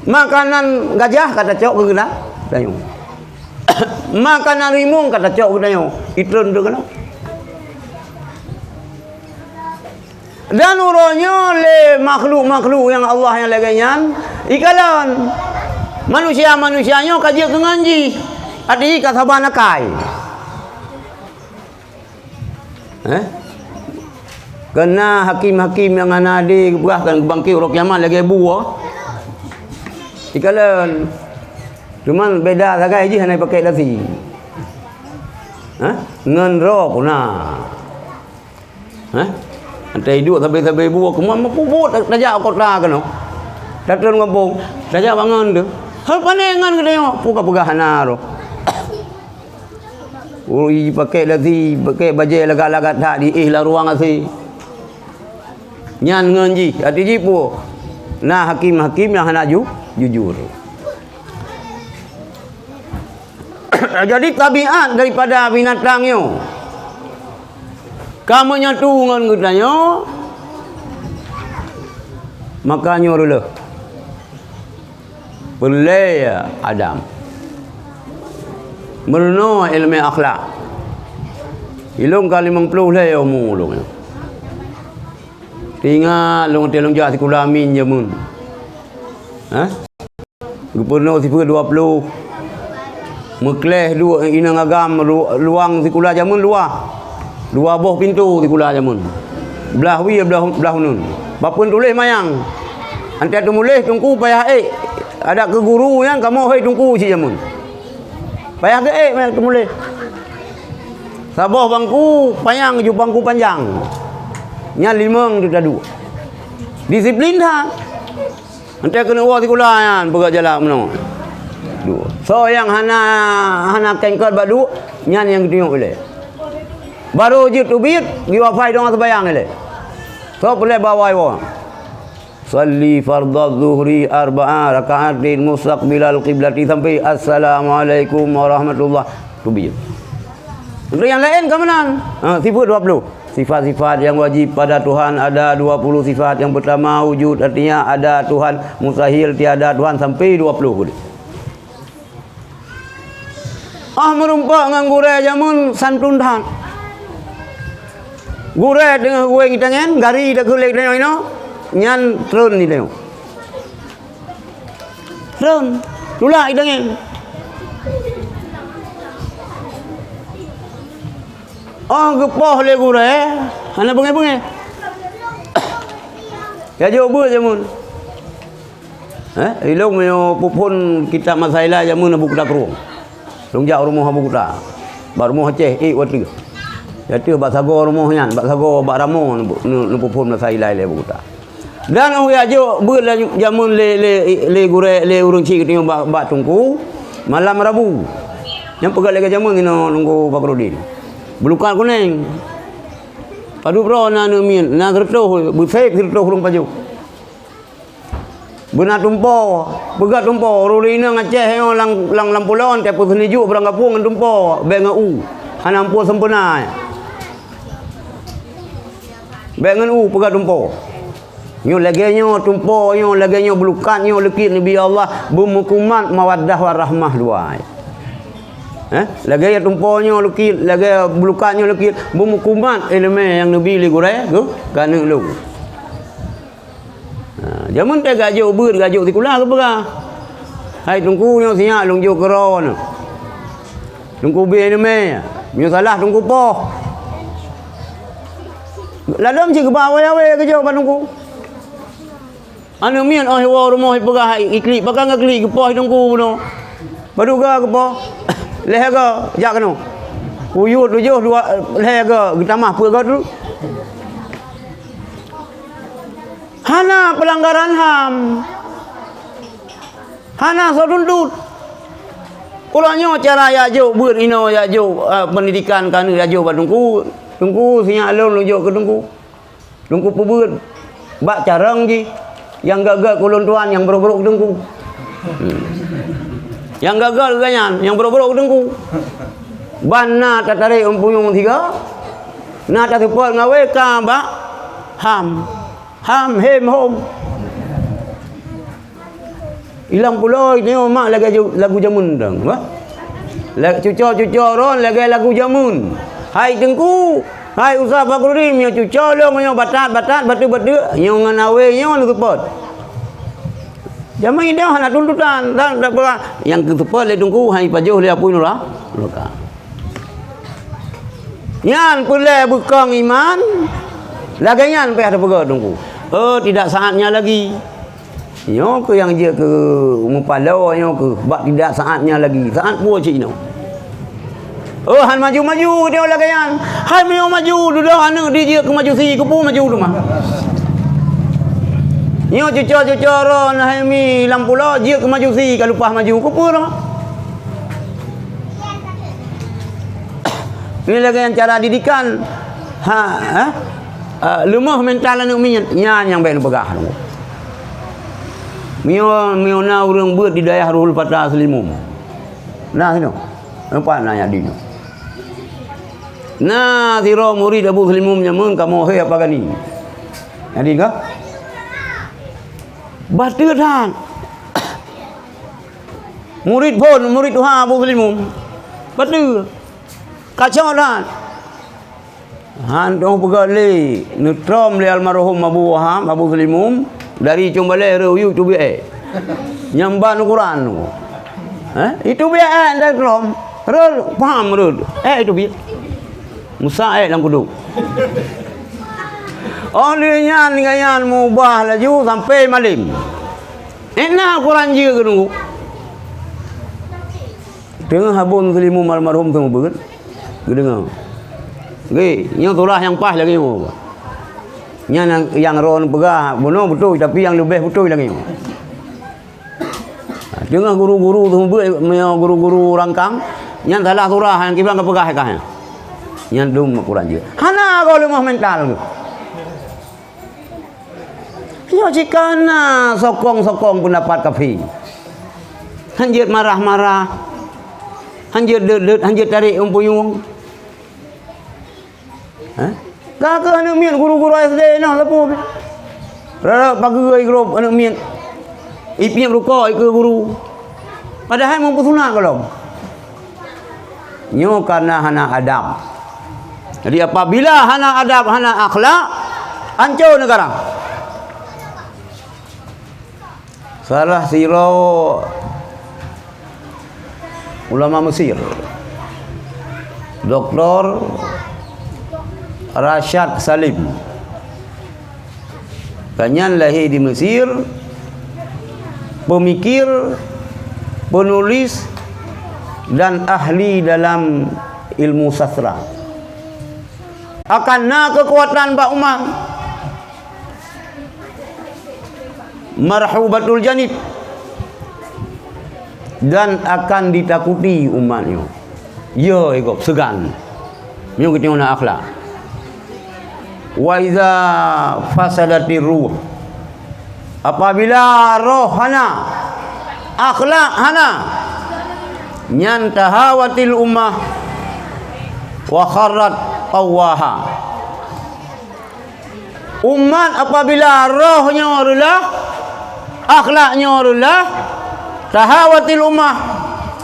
Makanan gajah ka tacok keu geutanyoe. Makanan rimueng ka tacok keu geutanyoe. Itreun tu keunoe. Dan uroe nyoe lé makhluk-makhluk nyang Allah nyang lagée nyan ikalon. Manusia-manusia nyoe ka jeuet keu ngon jih, até jih ka saban akai. Eh? Keu na hakim-hakim nyang hana adé geupeugah kan geubangké uroe kiamat lagée bu. Ikalon. Cuman beda sagai jih hana pakai dasi. Hah? Ngon droe puna. Hah? Ata iduek sabe-sabe bu, keumah meupubuet tajak kota keunoe. Tatreun gampông, tajak bangon tu. Hal pane ngon geutanyoe, peugah-peugah hana roh. Ui, pakai dasi, pakai bajée lagak-lagak that di éh lam ruang asé. Nyan ngon jih, até jih peue? Na hakim-hakim nyang hana ju-, jujur. Jadi tabiat daripada binatang nyoe ka menyatu ngon geutanyoe, maka nyoe reuloh. Peureulée Adam. Meurunoe iéleumé akhlak. Ilôn ka limong ploh lhée umu lôn nyoe. Teuingat lôn watée lôn jak sikula min jameun. Hah? Geupeurunoe sifeuet dua ploh. Meukleh duek inong agam lu-, luwang sikula jameun luwah. Dua boh pintoe sikula jameun. Blah wie blah, blah uneun. Papeuen tuléh manyang. Antai teumuléh teungku payah ék. Adak keu guru nyan kamoe hôi teungku cit jameun. Payah geuék manyang teumuléh. Saboh bangku panyang ju bangku panjang. Nyan limong teuh taduek. Disiplin that. Antai keuneuk woe sikula nyan peugah jalan meunoe. Duek. Soe nyang hana, hana kengkot bak duek, nyan nyang geutunyok ilée. Barô jeuet teubiet, jiwafai doa seubayang ilée. Soe peureulée bak awai woe. Shalli fardhadz zuhri arba'a raka'atin mustaqbilal qiblati sampai assalamualaikum warahmatullah. Teubiet. Untuk nyang laén ka meunan. Ha, sifeuet dua ploh. Sifat-sifat yang wajib pada Tuhan ada dua puluh sifat. Yang pertama, wujud, artinya ada Tuhan, mustahil, tiada Tuhan, sampai dua puluh. Ah, meurumpok ngon gurée jameun santun that. Gurée teungoh geuwéng tangen, gari dak keulék tanyoe inoe, nyan treun di tanyoe. Treun, tulak i tangen. Oh, geupoh lé gurée, hana beungéh-beungéh. Ya jok beuet jameun. Eh, ilong meunyoe peuphon kitab Masailah jameun Abu Kuta Krueng. Lôn jak rumoh Abu Kuta. Bak rumoh Aceh, ék watée. Ateueh bak sagoe rumoh nyan, bak sagoe bak ramoe neupeu-, neu-, neupeuphon Masailah lé Abu Kuta. Dan oh ya jok beuet la jameun lé, lé, lé gurée, lé ureuëng chik geutanyoe bak, bak teungku malam Rabu. Nyang peugah lagée jameun inoe Teungku Fakhruddin. Beulukat kunéng. Padub droe na aneuk miet, na sireutôh, beusép sireutôh ureuëng pajoh. Beuna tumpo, peugah tumpo, ureuëng inong Aceh nyoe lam, lam, lam pulo, teupeue seuneuk jok barang gapueng ngon tumpo, bék ngon u, hana amphon sempurna. Bék ngon u peugah tumpo. Nyoe lagée nyoe tumpo, nyoe lagée nyoe beulukat, nyoe leukit Nabi Allah, beumeukumat mawaddah warahmah dua. Eh, lagée tumpo nyoe leukit, lagée beulukat nyoe leukit, beumeukumat iéleumé nyang neubi lé gurée keu, keu aneuk lôn. Ha, jameun teuh gajok beuet, gajok sikula geupeugah. Hai teungku nyoe siyak lôn jok keudroe nyoe. Teungku bi iéleumé, meunyoe salah teungku poh. Ladôm cit geuba awai-awai geujok bak teungku. Aneuk miet oh iwoe rumoh ipeugah iklik, pakon geuklik geupoh teungku bunoe. Padub droe geupoh, lhée droe jak keunoe. Kuyue tujoh dua lhée droe geutamah peuet droe tu. Hana peulanggaran ham. Hana soe tuntut. Uroe nyoe cara jak jok beuet inoe, jak jok, eh, peundidikan keu aneuk jak jok bak teungku. Teungku, sinyak lôn, lôn jok keu teungku. Teungku peubeuet bak carông jih. Nyang gét-gét keu ulôn tuan, nyang brôk-brôk keu teungku. Hmm. Nyang gét-gét keu gobnyan, nyang brôk-brôk keu teungku. Ban na tatarek u punyueng sigoe, na taseupôt ngon awai ka bak ham. Ham, hem, hom. Ilang pulo nyoe mak lagée ju-, lagu jameun dong, bah. La-, cuco-cuco ron lagée lagu jameun. Hai teungku, hai Ustaz Fakhruddin, nyoe cuco lôn, nyoe batat-batat, bateuk-bateuk, nyoe ngon awai nyoe neuseupôt. Jameun nyoe hana tuntutan, dan tak pernah. Nyang keuseupôt lé teungku, hai pajoh lé apui nura-, nuraka. Nyan peureulée beukong iman, lagée nyan payah teupeugah teungku. Oh, tidak saatnya lagi. Nyoe keuh nyang jeuet keu meupaloe nyoe keuh bak tidak saatnya lagi. Saat peue cit nyoe? Oh, han maju-maju nyoe lagée nyan. Hai meunyoe maju, dudoe aneuk dijeuet keu majusi, keupeue maju teuma? Nyoe cuco-cuco droe hai mi lam pulo jeuet keu majusi, ka leupah maju, keupeue teuma? Nyoe lagée nyan cara didikan. Ha, ha? Ah, leumoh mental aneuk miet, nyan nyang bék neupeugah. Meunyoe, meunyoe na ureuëng beuet di dayah Ruhul Fata Seulimum. Na sinoe. Nampak na nyang di nyoe. Na sidroe murit Abu Seulimum nyan meukamoe, "Hei, Apa Gani." Nyang di ka? Bateue that. Murit phon, murit tuha Abu Seulimum. Bateue. Kacau that. Han teupeugah lé, neutrom lé almarhum Abu Wahab, Abu Seulimum, dari Cong Balée rhot u Yue teubiet ék. Nyang ban ukuran tu. Eh, itu biet ék dari trom. Rhot, paham rhot. Ék itu biet. Musa ék lam kuduk. Oh lheueh nyan, nyan meubah laju sampai malem. Ék na ukuran jih keuneuk. Teungoh Abu Seulimum almarhum teungoh beuet, geudeungoe. Gé, nyoe surah nyang paih lagée nyoe. Nyan nyang, nyang droeneuh peugah bunoe beutôi, tapi nyang leubeh beutôi lagée nyoe. Teungoh guru-guru teungoh beuet, meunyoe guru-guru rangkang, nyan salah surah nyang kiban ka peugah ka nyan. Nyan dum ukuran jih. Hana gohlom mental. Nyoe cit ka na sokong-sokong peundapat kafé. Han jeuet marah-marah. Han jeuet deuet-deuet, han jeuet tarek umpuyueng. Hah? Ka keuh aneuk miet guru-guru S D nyoe lapor. Rara pageue i grob aneuk miet. Ipiep rukok i keu guru. Padahai meupeusunat gohlom. Nyoe karena hana adab. Jadi, apabila hana adab, hana akhlak, ancô neugara. Salah sidroe ulama Mesir, Doktor Rashad Salim. Gobnyan lahé di Mesir, pemikir, penulis, dan ahli dalam ilmu sastra. Akan na keukuatan bak umat. Marhubatul janib. Dan akan ditakuti umat nyoe. Ya, eh, gob, seugan. Meunyoe geutanyoe na akhlak. Wa iza fasadatir ruh. Apabila roh hana, akhlak hana, nyan tahawatil ummah wa kharrat qawwaha. Umat apabila roh nyoe reulah, akhlak nyoe reulah, tahawatil ummah,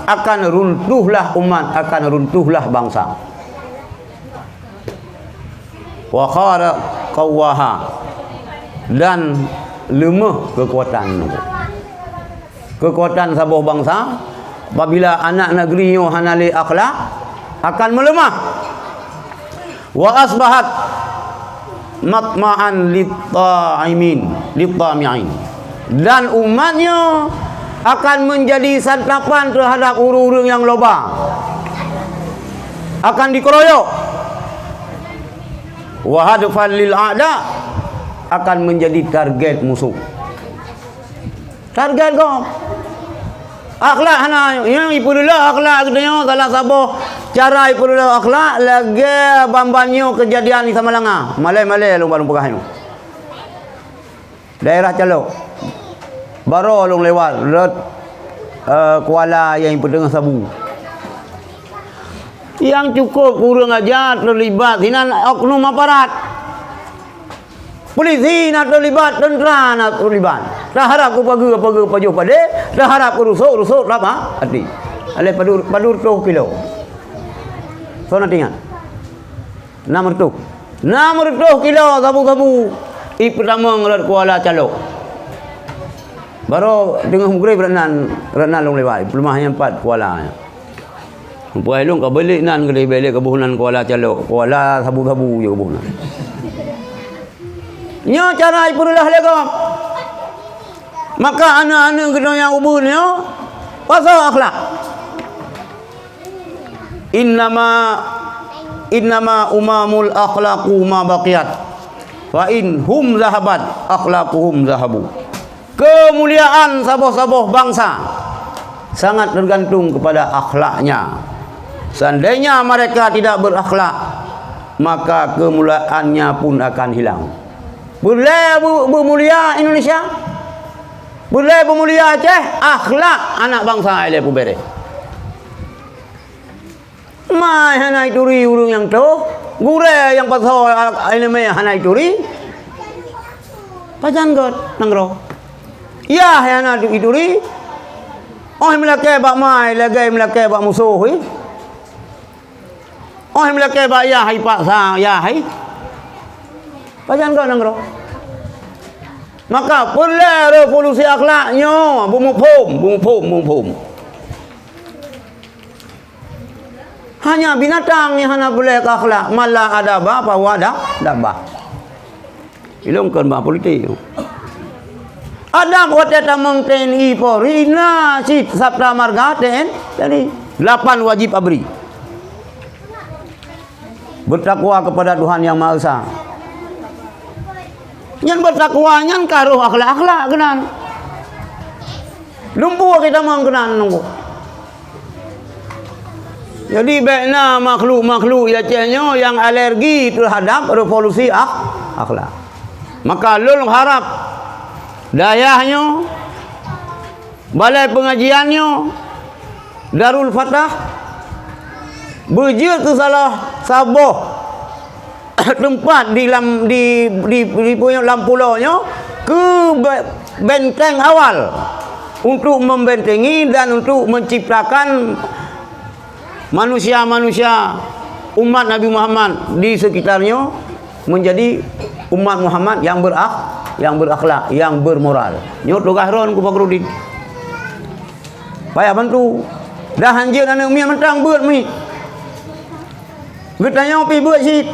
akan runtuhlah umat, akan runtuhlah bansa. Wa khara qawwaha, dan leumoh keukuatan. Keukuatan saboh bansa, apabila aneuk nanggroe nyoe hana lé akhlak, akan meuleumah. Wa asbahat matma'an lit-ta'imin, lit-tami'in. Dan umat nyoe akan menjadi santapan terhadap ureuëng-ureuëng nyang loba. Akan dikeroyok. Wa hadfan lil a'da, akan menjadi target musuh. Target gob. Akhlak hana, nyang ipeureuloh akhlak geutanyoe salah saboh cara ipeureuloh akhlak lagée ban-ban nyoe keujadian di Samalanga. Malée-malée lôn bak lôn peugah nyoe. Daerah Calok. Baroe lôn lewat rot, eh, kuala nyang ipeuteungoh sabu. Nyang cukôp kureueng aja teulibat sinan oknum aparat. Polisi na teulibat, teuntra na teulibat. Taharab keu pageue, pageue pajoh padé, taharab keu rusok, rusok rab ha-, até. Alah padub, padub reutôh kilo. Soe na teuingat? Nam reutôh. Nam reutôh kilo sabu-sabu ipeutamong rot kuala Calok. Baroe teungoh meugreb rot nan, rot nan lôn lewat, peuleumah nyang pat kuala nyan. Muphom lôn ka beulék nan, keudeh beulék keuboh nan kuala Calok, kuala sabu-sabu jih keuboh nan. Nyoe cara ipeureuloh lé gob. Maka aneuk-aneuk geutanyoe nyang ubeut nyoe, pasoe akhlak. Innama, innama umamul akhlaqu ma baqiyat. Fa in hum zahabat, akhlaquhum zahabu. Keumuliaan saboh-saboh bansa sangat tergantung kepada akhlaknya. Seandainya mereka tidak berakhlak, maka kemuliaannya pun akan hilang. Peureulée beu-, beumulia Indonesia? Peureulée beumulia Aceh? Akhlak anak bansa ilée peubeuréh. Mai hana ituri ureuëng nyang toh, gurée nyang pasoe iéleumé hana ituri. Pajan göt nanggroe? Yah hana ituri. Óh meulakée bak mai lagée meulakée bak musoh, eh. Óh meulakée bak yah ipaksa yah, eh. Pajan göt nanggroe? Maka peureulée revolusi akhlak nyoe beumuphom, beumuphom, beumuphom. Hanya binatang nyang hana peureulée keu akhlak, man la adaba fahuwa da-, dabah. Ilong kon bah politik. Adab watée tamong T N I Polri na cit sabta marga T N I. Lapan wajib abri. Bertakwa kepada Tuhan Yang Maha Esa. Nyan bertakwa nyan ka roh akhlak-akhlak keunan. Lumpur kita mang keunan nunggu. Jadi, bék na makhluk-makhluk di Aceh nyoe nyang alergi terhadap revolusi ak-, akhlak. Maka lôn harap dayah nyoe, balai pengajian nyoe, Darul Fatah, beujeuet keu salah saboh teumpat di lam, di, di, di lam pulo nyoe keu be-, benteng awal untuk membentengi dan untuk menciptakan manusia-manusia umat Nabi Muhammad di sekitar nyoe menjadi umat Muhammad yang berak-, yang berakhlak, yang bermoral. Nyoe tugaih droen Teungku Fakhruddin. Payah bantu. Dah hanjeuet aneuk miet mantong beuet miet. Geutanyoe pih beuet cit.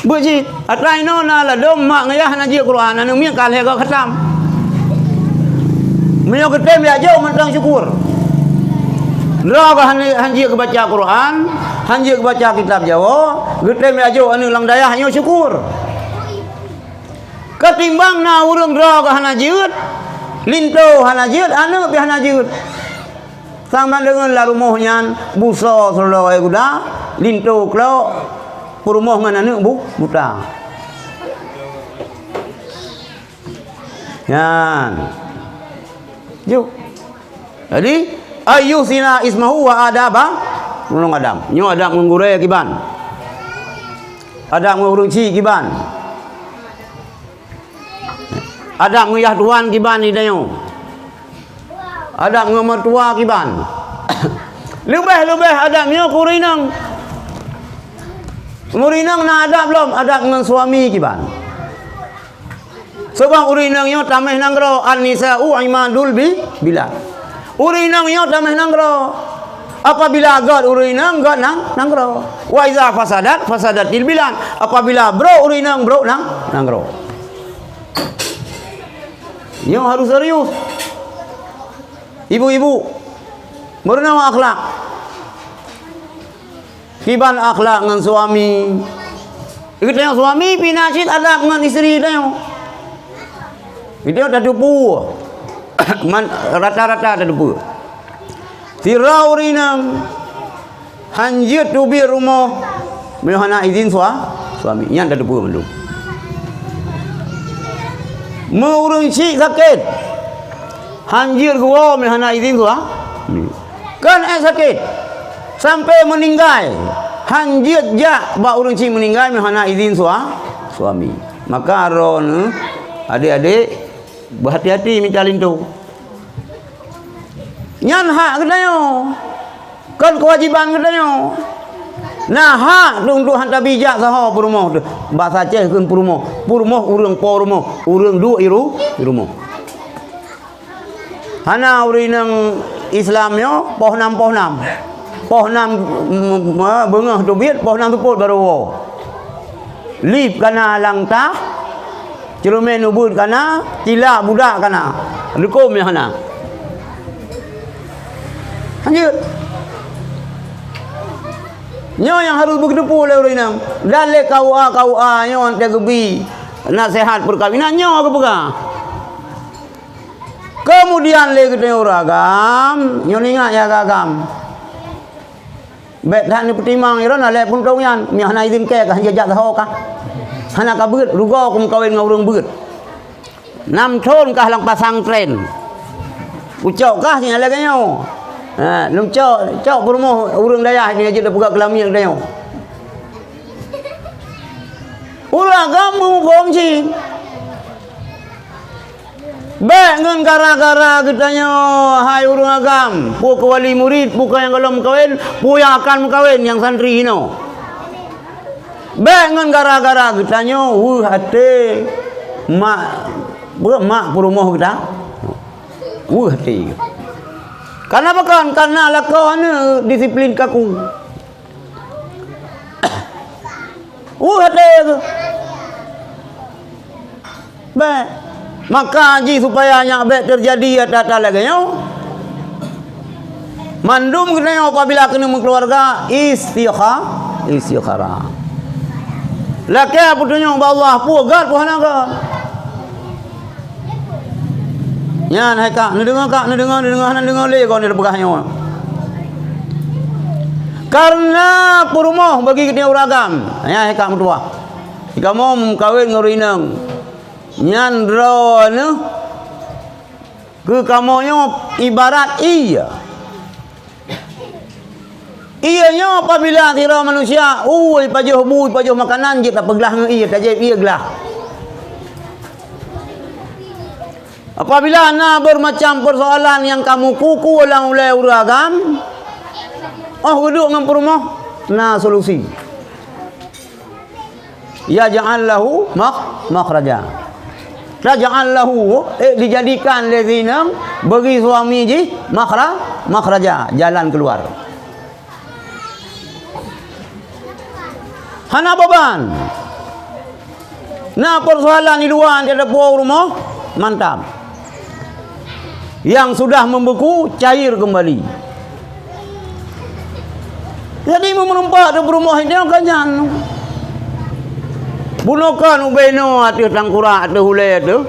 Beuet cit. Atra inoe na ladôm mak ngon yah hana jeuet Quran, aneuk miet ka lhée goe khatam. Meunyoe geutem jak jok mantong syukur. Droe ka hana, hanjeuet geubaca Quran, hanjeuet geubaca kitab Jawoe, geutem jak jok aneuk lam dayah nyoe syukur. Ketimbang na ureuëng droe ka hana jeuet, linto hana jeuet, aneuk pih hana jeuet. Sama deungon lam rumoh nyan, busoe seuloloe guda, linto klok, peurumoh ngon aneuk bu-, buta. Nyan. Ju. Jadi, ayyuhsina ismahu wa adaba, meunurot adab. Nyoe adab ngon gurée kiban. Adab ngon ureuëng chik kiban. Adab ngon yah tuan kiban di tanyoe. Adab ngon meutuwa kiban. Leubeh-leubeh adab nyoe keu ureuëng inong. Ureuëng inong na adab lom, adab ngon suami kiban. Sabab ureuëng inong nyoe tameh nanggroe, an-nisa'u imadul bi-, bilad. Ureuëng inong nyoe tameh nanggroe. Apabila göt ureuëng inong, göt nang-, nanggroe. Wa iza fasadat, fasadatil bilad. Apabila brok ureuëng inong, brok nang-, nanggroe. Nyoe harus serius. Ibu-ibu, meurunoe akhlak. Kiban akhlak ngon suami. Geutanyoe suami pih na cit adab ngon istri tanyoe. Geutanyoe tateupeue. Man, rata-rata tateupeue. Sidroe ureuëng inong hanjeuet teubiet rumoh meunyoe hana izin sua-, suami. Nyan tateupeue mandum. Meu ureuëng chik sakét, hanjeuet geuwoe meunyoe hana izin sua-, suami. Kon ék sakét, sampai meuninggai, hanjeuet jak bak ureuëng chik meuninggai meunyoe hana izin sua-, suami. Maka droeneuh, adék-adék, beuhati-hati mita linto. Nyan hak geutanyoe, kon keuwajéban geutanyoe. Na hak teuh untuk han tabi jak saho peurumoh teuh. Basa Aceh kheun peurumoh, peurumoh ureuëng po rumoh, ureuëng duek i ru-, i rumoh. Hana ureuëng inong Islam nyoe poh nam, poh nam. Poh nam, mm, mm, beungoh teubiet, poh nam seupôt barô woe. Lip kana lam tah, ceureumen ubeuet kana, tilak budak kana. Reukom nyang hana. Lanjut. Nyoe nyang harôh beugeuteupeue lé ureuëng inong. Dan lé K U A, K U A nyoe watée geubi naseuhat peukawinan nyoe geupeugah. Keumudian lé geutanyoe ureuëng agam, nyoe ingat ya agam. Bék that neupeutimang, droeneuh lé puntông nyan, meunyoe hana idhin kée ka han jijak saho kah. Hana ka beuet, rugoe kumeukawen ngon ureuëng beuet. Nam thon kah lam pasangtren. Ucok kah singoh lagée nyoe. Ha, lôn cok, cok peurumoh ureuëng dayah nyoe jeuet peugah keulamian geutanyoe. Ureuëng agam meumuphom cit. Bék ngon gara-gara geutanyoe, hai ureuëng agam, peue keu wali murit, peue keu nyang gohlom meukawen, peue nyang akan meukawen, nyang santri hinoe. Bék ngon gara-gara geutanyoe weueh até mak, peue, mak peurumoh geuta. Weueh até. Karena pakon? Karena lakoe aneuk disiplin kaku. Weueh até keuh. Bék. Maka jih supaya nyak bék teujadi ata-ata lagée nyoe, mandum geutanyoe apabila keuneuk meukeuluwarga, istikha-, istikharah. Lakée peutunyok bak Allah, peue gét, peue hana gét. Nyan hai kak, neudeungoe kak, neudeungoe, neudeungoe, hana neudeungoe lé kon neupeugah nyoe. Karena peurumoh bagi geutanyoe ureuëng agam, nyan hai kak meutuwah. Kamoe meukawen ngon ureuëng inong. Nyan droeneuh keu kamoe nyoe ibarat ié. Ié nyoe apabila sidroe manusia, ui, pajoh bu, pajoh makanan, jeuet tapeuglah ngon ié, tajieb ié glah. Apabila na bermacam persoalan nyang kamoe kuku lam ulée ureuëng agam, oh geuduek ngon peurumoh, na solusi. Yaj'al lahu makh-, makhraja. Taj'al lahu, eh, dijadikan lé si inong bagi suami jih makhra-, makhraja, jalan keluar. Hana beban. Na persoalan di luwa, di dapur rumoh, mantap. Yang sudah membeku, cair kembali. Jadi, meureumpok ateueh peurumoh inong ka nyan. Bunoe kon ubé inoe ateueh tangkurak, ateueh ulée ateueh.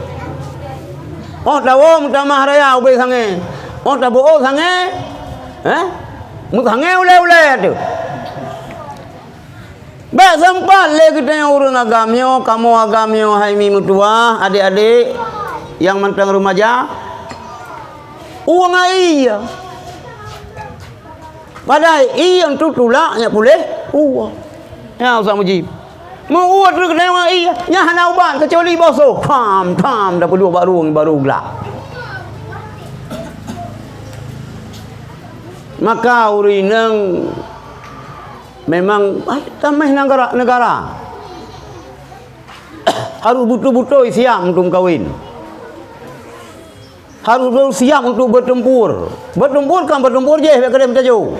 Oh, tawoe meutamah raya ubé sangée. Oh, tabeuôh sangée. Eh? Meusangée ulée-ulée ateueh. Bék seumpat lé geutanyoe ureuëng agam nyoe, kamoe agam nyoe, hai mi meutuwah, adék-adék nyang mantong remaja, ueng ai. Padahai ié nyang tutulak nyak puléh ueng. Nyan Ustaz Mujib. Meu-uet treuk geutanyoe ai, nyan hana ubat keucuali boh soh. Tham, tham, tapeudua bak rueng baru glak. Maka ureuëng inong memang, ai, tamah negara, negara. Harôh beutôi-beutôi siap untuk meukawen. Harôh siap untuk bertempur. Bertempur kan bertempur jih, bék keudéh meutajô.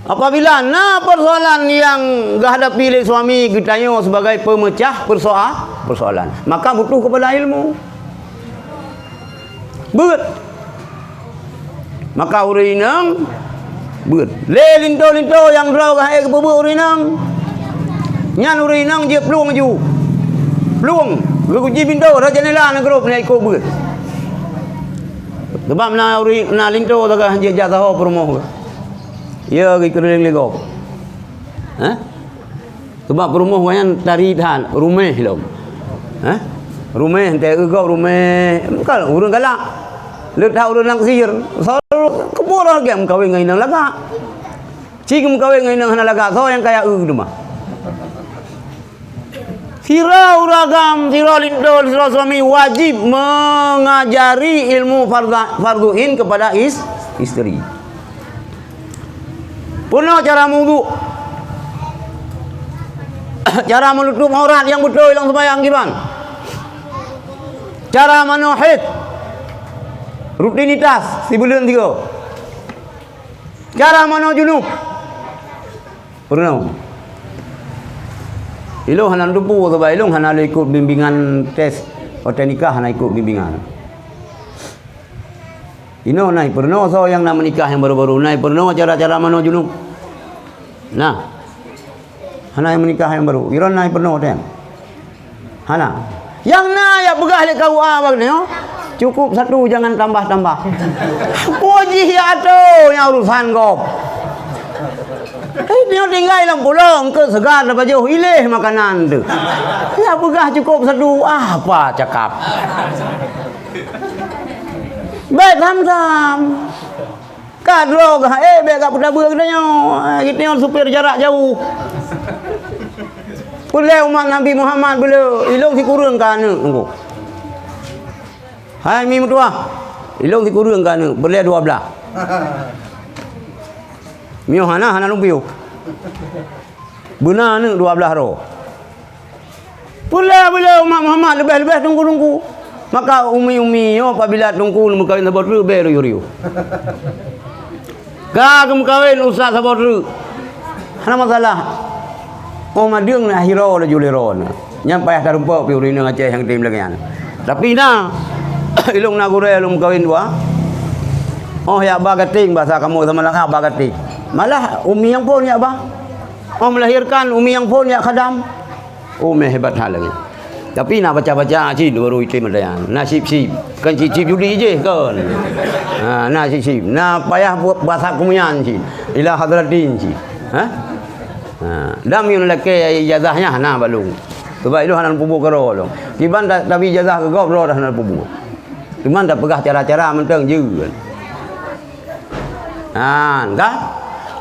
Apabila na persoalan nyang geuhadapi lé suami geutanyoe sebagai pemecah persoa-, persoalan, maka butuh kepada ilmu. Beuet. Maka ureuëng inong beuet. Lé linto-linto nyang droe geuhai geupeubuet ureuëng inong. Nyan ureuëng inong jeuet plueng ju. Plueng, geukunci pintoe, rot jeunela na grob na ikot beuet. Sebab na ureuëng, na linto sagai jijak saho peurumoh. Ya, geukeureueng lé gob. Hah? Sebab peurumoh nyan tari that, ruméh lom. Hah? Ruméh, teuh eu gob ruméh. Bukan ureuëng galak. Le that ureuëng naksir. Selalu keupeue roh gem meukawen ngon inong lagak. Ci geumeukawen ngon inong hana lagak, soe nyang kaya eu teuma. Sidroe ureuëng agam, sidroe linto, sidroe suami wajib mengajari ilmu fardha-, fardhu ain kepada is-, isteri. Peunoh cara meuwudhu. Cara menutup aurat nyang beutôi lam seumayang kiban. Cara manoe haid. Rutinitas sibuleuen tiga. Cara manoe junub. Peurunoe. Ilôn hana teupeu sebab ilôn hana lé ikot bimbingan tes watée nikah, hana ikot bimbingan. Inoe na ipeurunoe soe nyang na meunikah nyang baru-baru, na ipeurunoe cara-cara manoe junub. Nah. Hana nyang meunikah nyang baru. Iron na ipeurunoe tem. Hana. Nyang na jak peugah lé K U A bak nyoe, cukup satu, jangan tambah-tambah. Peue jih jak atô nyang urusan gob. Eh, nyoe tinggai lam pulo, eungkôt seugar tapajoh, ileh makanan teuh. Jak peugah cukup satu, apa cakap. Bèk tham-tham. Ka droe gah, eh, bèk ka peutabeue geutanyoe. Ah, geutanyoe supir jarak jauh. Peuleueh umat Nabi Muhammad beuleueh, ilôn sikureueng ka aneuk teungku. Hai mi meutuah, ilôn sikureueng ka aneuk, beuleueh dua blaih. Miyuh hana, hana lôn piôh. Beuna aneuk dua blaih droe. Peuleueh-peuleueh umat Muhammad leubeh-leubeh teungku-teungku. Maka umi-umi nyoe apabila teungku neumeukawen saboh treuk bèk riôh-riôh. Ka geumeukawen ustaz saboh treuk. Hana masalah. Oh madeueng na hiro laju lé droeneuh. Nyan payah tarumpok pih ureueng inong Aceh nyang tem lagèe nyan. Tapi na ilôn na gurèe lôn meukawen dua. Oh yak ba gating basa kamoe sama lagak ba gating. Malah umi nyang phôn yak ba. Oh melahirkan umi nyang phôn yak khadam. Oh, meuhebat that lagèe. Tapi na baca-baca cit baru item meudayan. Na sip-sip. Kan sip-sip judi jih kan. Ha, na sip-sip. Na payah bu-, basa kumian cit. Ila hadratin cit. Ha? Ha. Dan meunyoe lakèe ijazah nyan hana bak lôn. Sebab ilôn hana lôn peubuet keudroe lôn. Kiban ta-, tabi ijazah keu gob droe dah hana lôn peubuet. Cuma tapeugah cara-cara mantong jeuet. Nah, kan?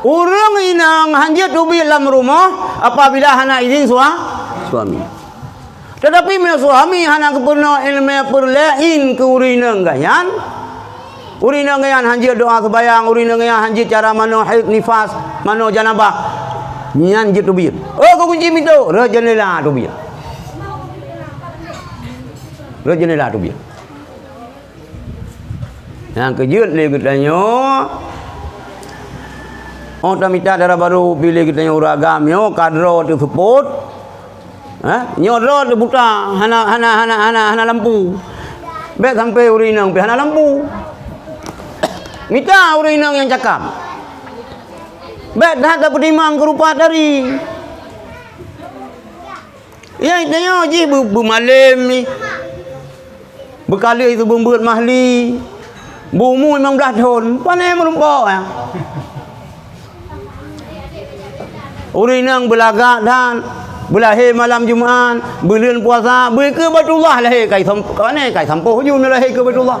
Ureueng inong hanjeuet teubiet lam rumoh apabila hana izin sua-, suami. Tetapi meunyoe suami hana geupeurunoe ileumèe peureulee in keu ureueng inong geuh nyan, ureueng inong geuh nyan hanjeuet doa seumayang, ureueng inong geuh nyan hanjeuet cara manoe haid nifas, manoe janabah, nyan jeuet teubiet. Oh, keu kunci pintoe, rot jeundela teubiet. Rot jeundela teubiet. Nyang keujeuet lé geutanyoe, oh tamita dara barô pih lé geutanyoe ureueng agam nyoe ka droe teuseupôt. Ha? Nyoe droe teubuta, hana, hana, hana, hana, hana lampu. Bèk sampoe ureueng inong pih hana lampu. Mita ureueng inong nyang cakap. Bèk that tapeutimang keu rupa tari. Nyang tanyoe jih beu-, beumalém jih. Beukaleuh itu beumbeuet mahli. Beuumu limong blaih thon. Pane meurumpok, ya. Ureueng inong beulagak that, beulahé malam Jumat, buleuen puasa, beu keu Baitullah lahé kai sam-, pane kai sampôh ju lahé keu Baitullah.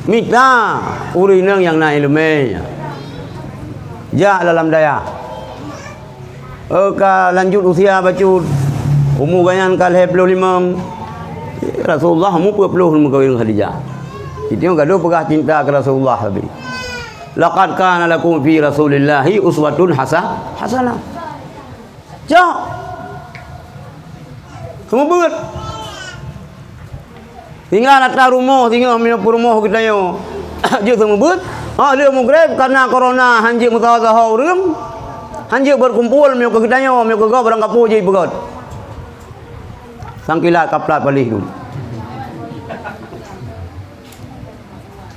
Mita ureueng inong nyang na ileumèe. Jak lam dayah. Eh, ka lanjut usia bacut, umu gobnyan ka lhèe ploh limong. Rasulullah umu peuet ploh meukawen ngon Khadijah. Itu nyang gadôh peugah cinta keu Rasulullah Nabi. "Laqad kana lakum fi Rasulillahi uswatun hasa-, hasanah." Cok. Seumeubeuet. Tinggai ata rumoh, singoh meunyoe peurumoh geutanyoe jeuet seumeubeuet. Ha, lheueh mugreb, kareuna korona hanjeuet meusaho-saho ureueng, hanjeuet beukumpul meunyoe keu geutanyoe, meunyoe keu gob barang kapô jeuet peugöt. Sangkilat kaplat paléh tu.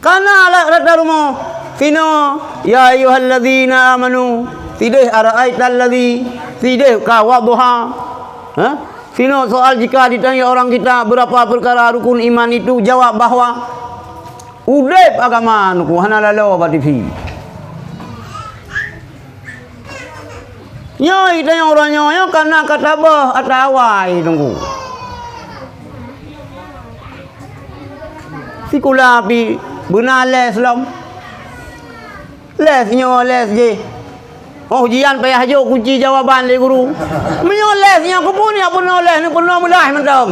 Kana lat rata rumoh, sinoe, "Ya ayyuhalladzina amanu," sideh, "Ara'aital ladzi," sideh, ka wadduha. Ha? Sinoe soal jika ditanya orang kita berapa perkara rukun iman itu, jawab bahwa udeb agama nuku hana lalo bak T V. Nyoe tanyoe uroe nyoe, nyoe kana ka taböh ata awai teungku. Sikula pih beuna les lom. Les nyoe les jih. Oh, ujian payah jok kunci jawaban lé guru. Meunyoe les nyoe keupeue nyak peurunoe les, neupeurunoe meulaih mantong.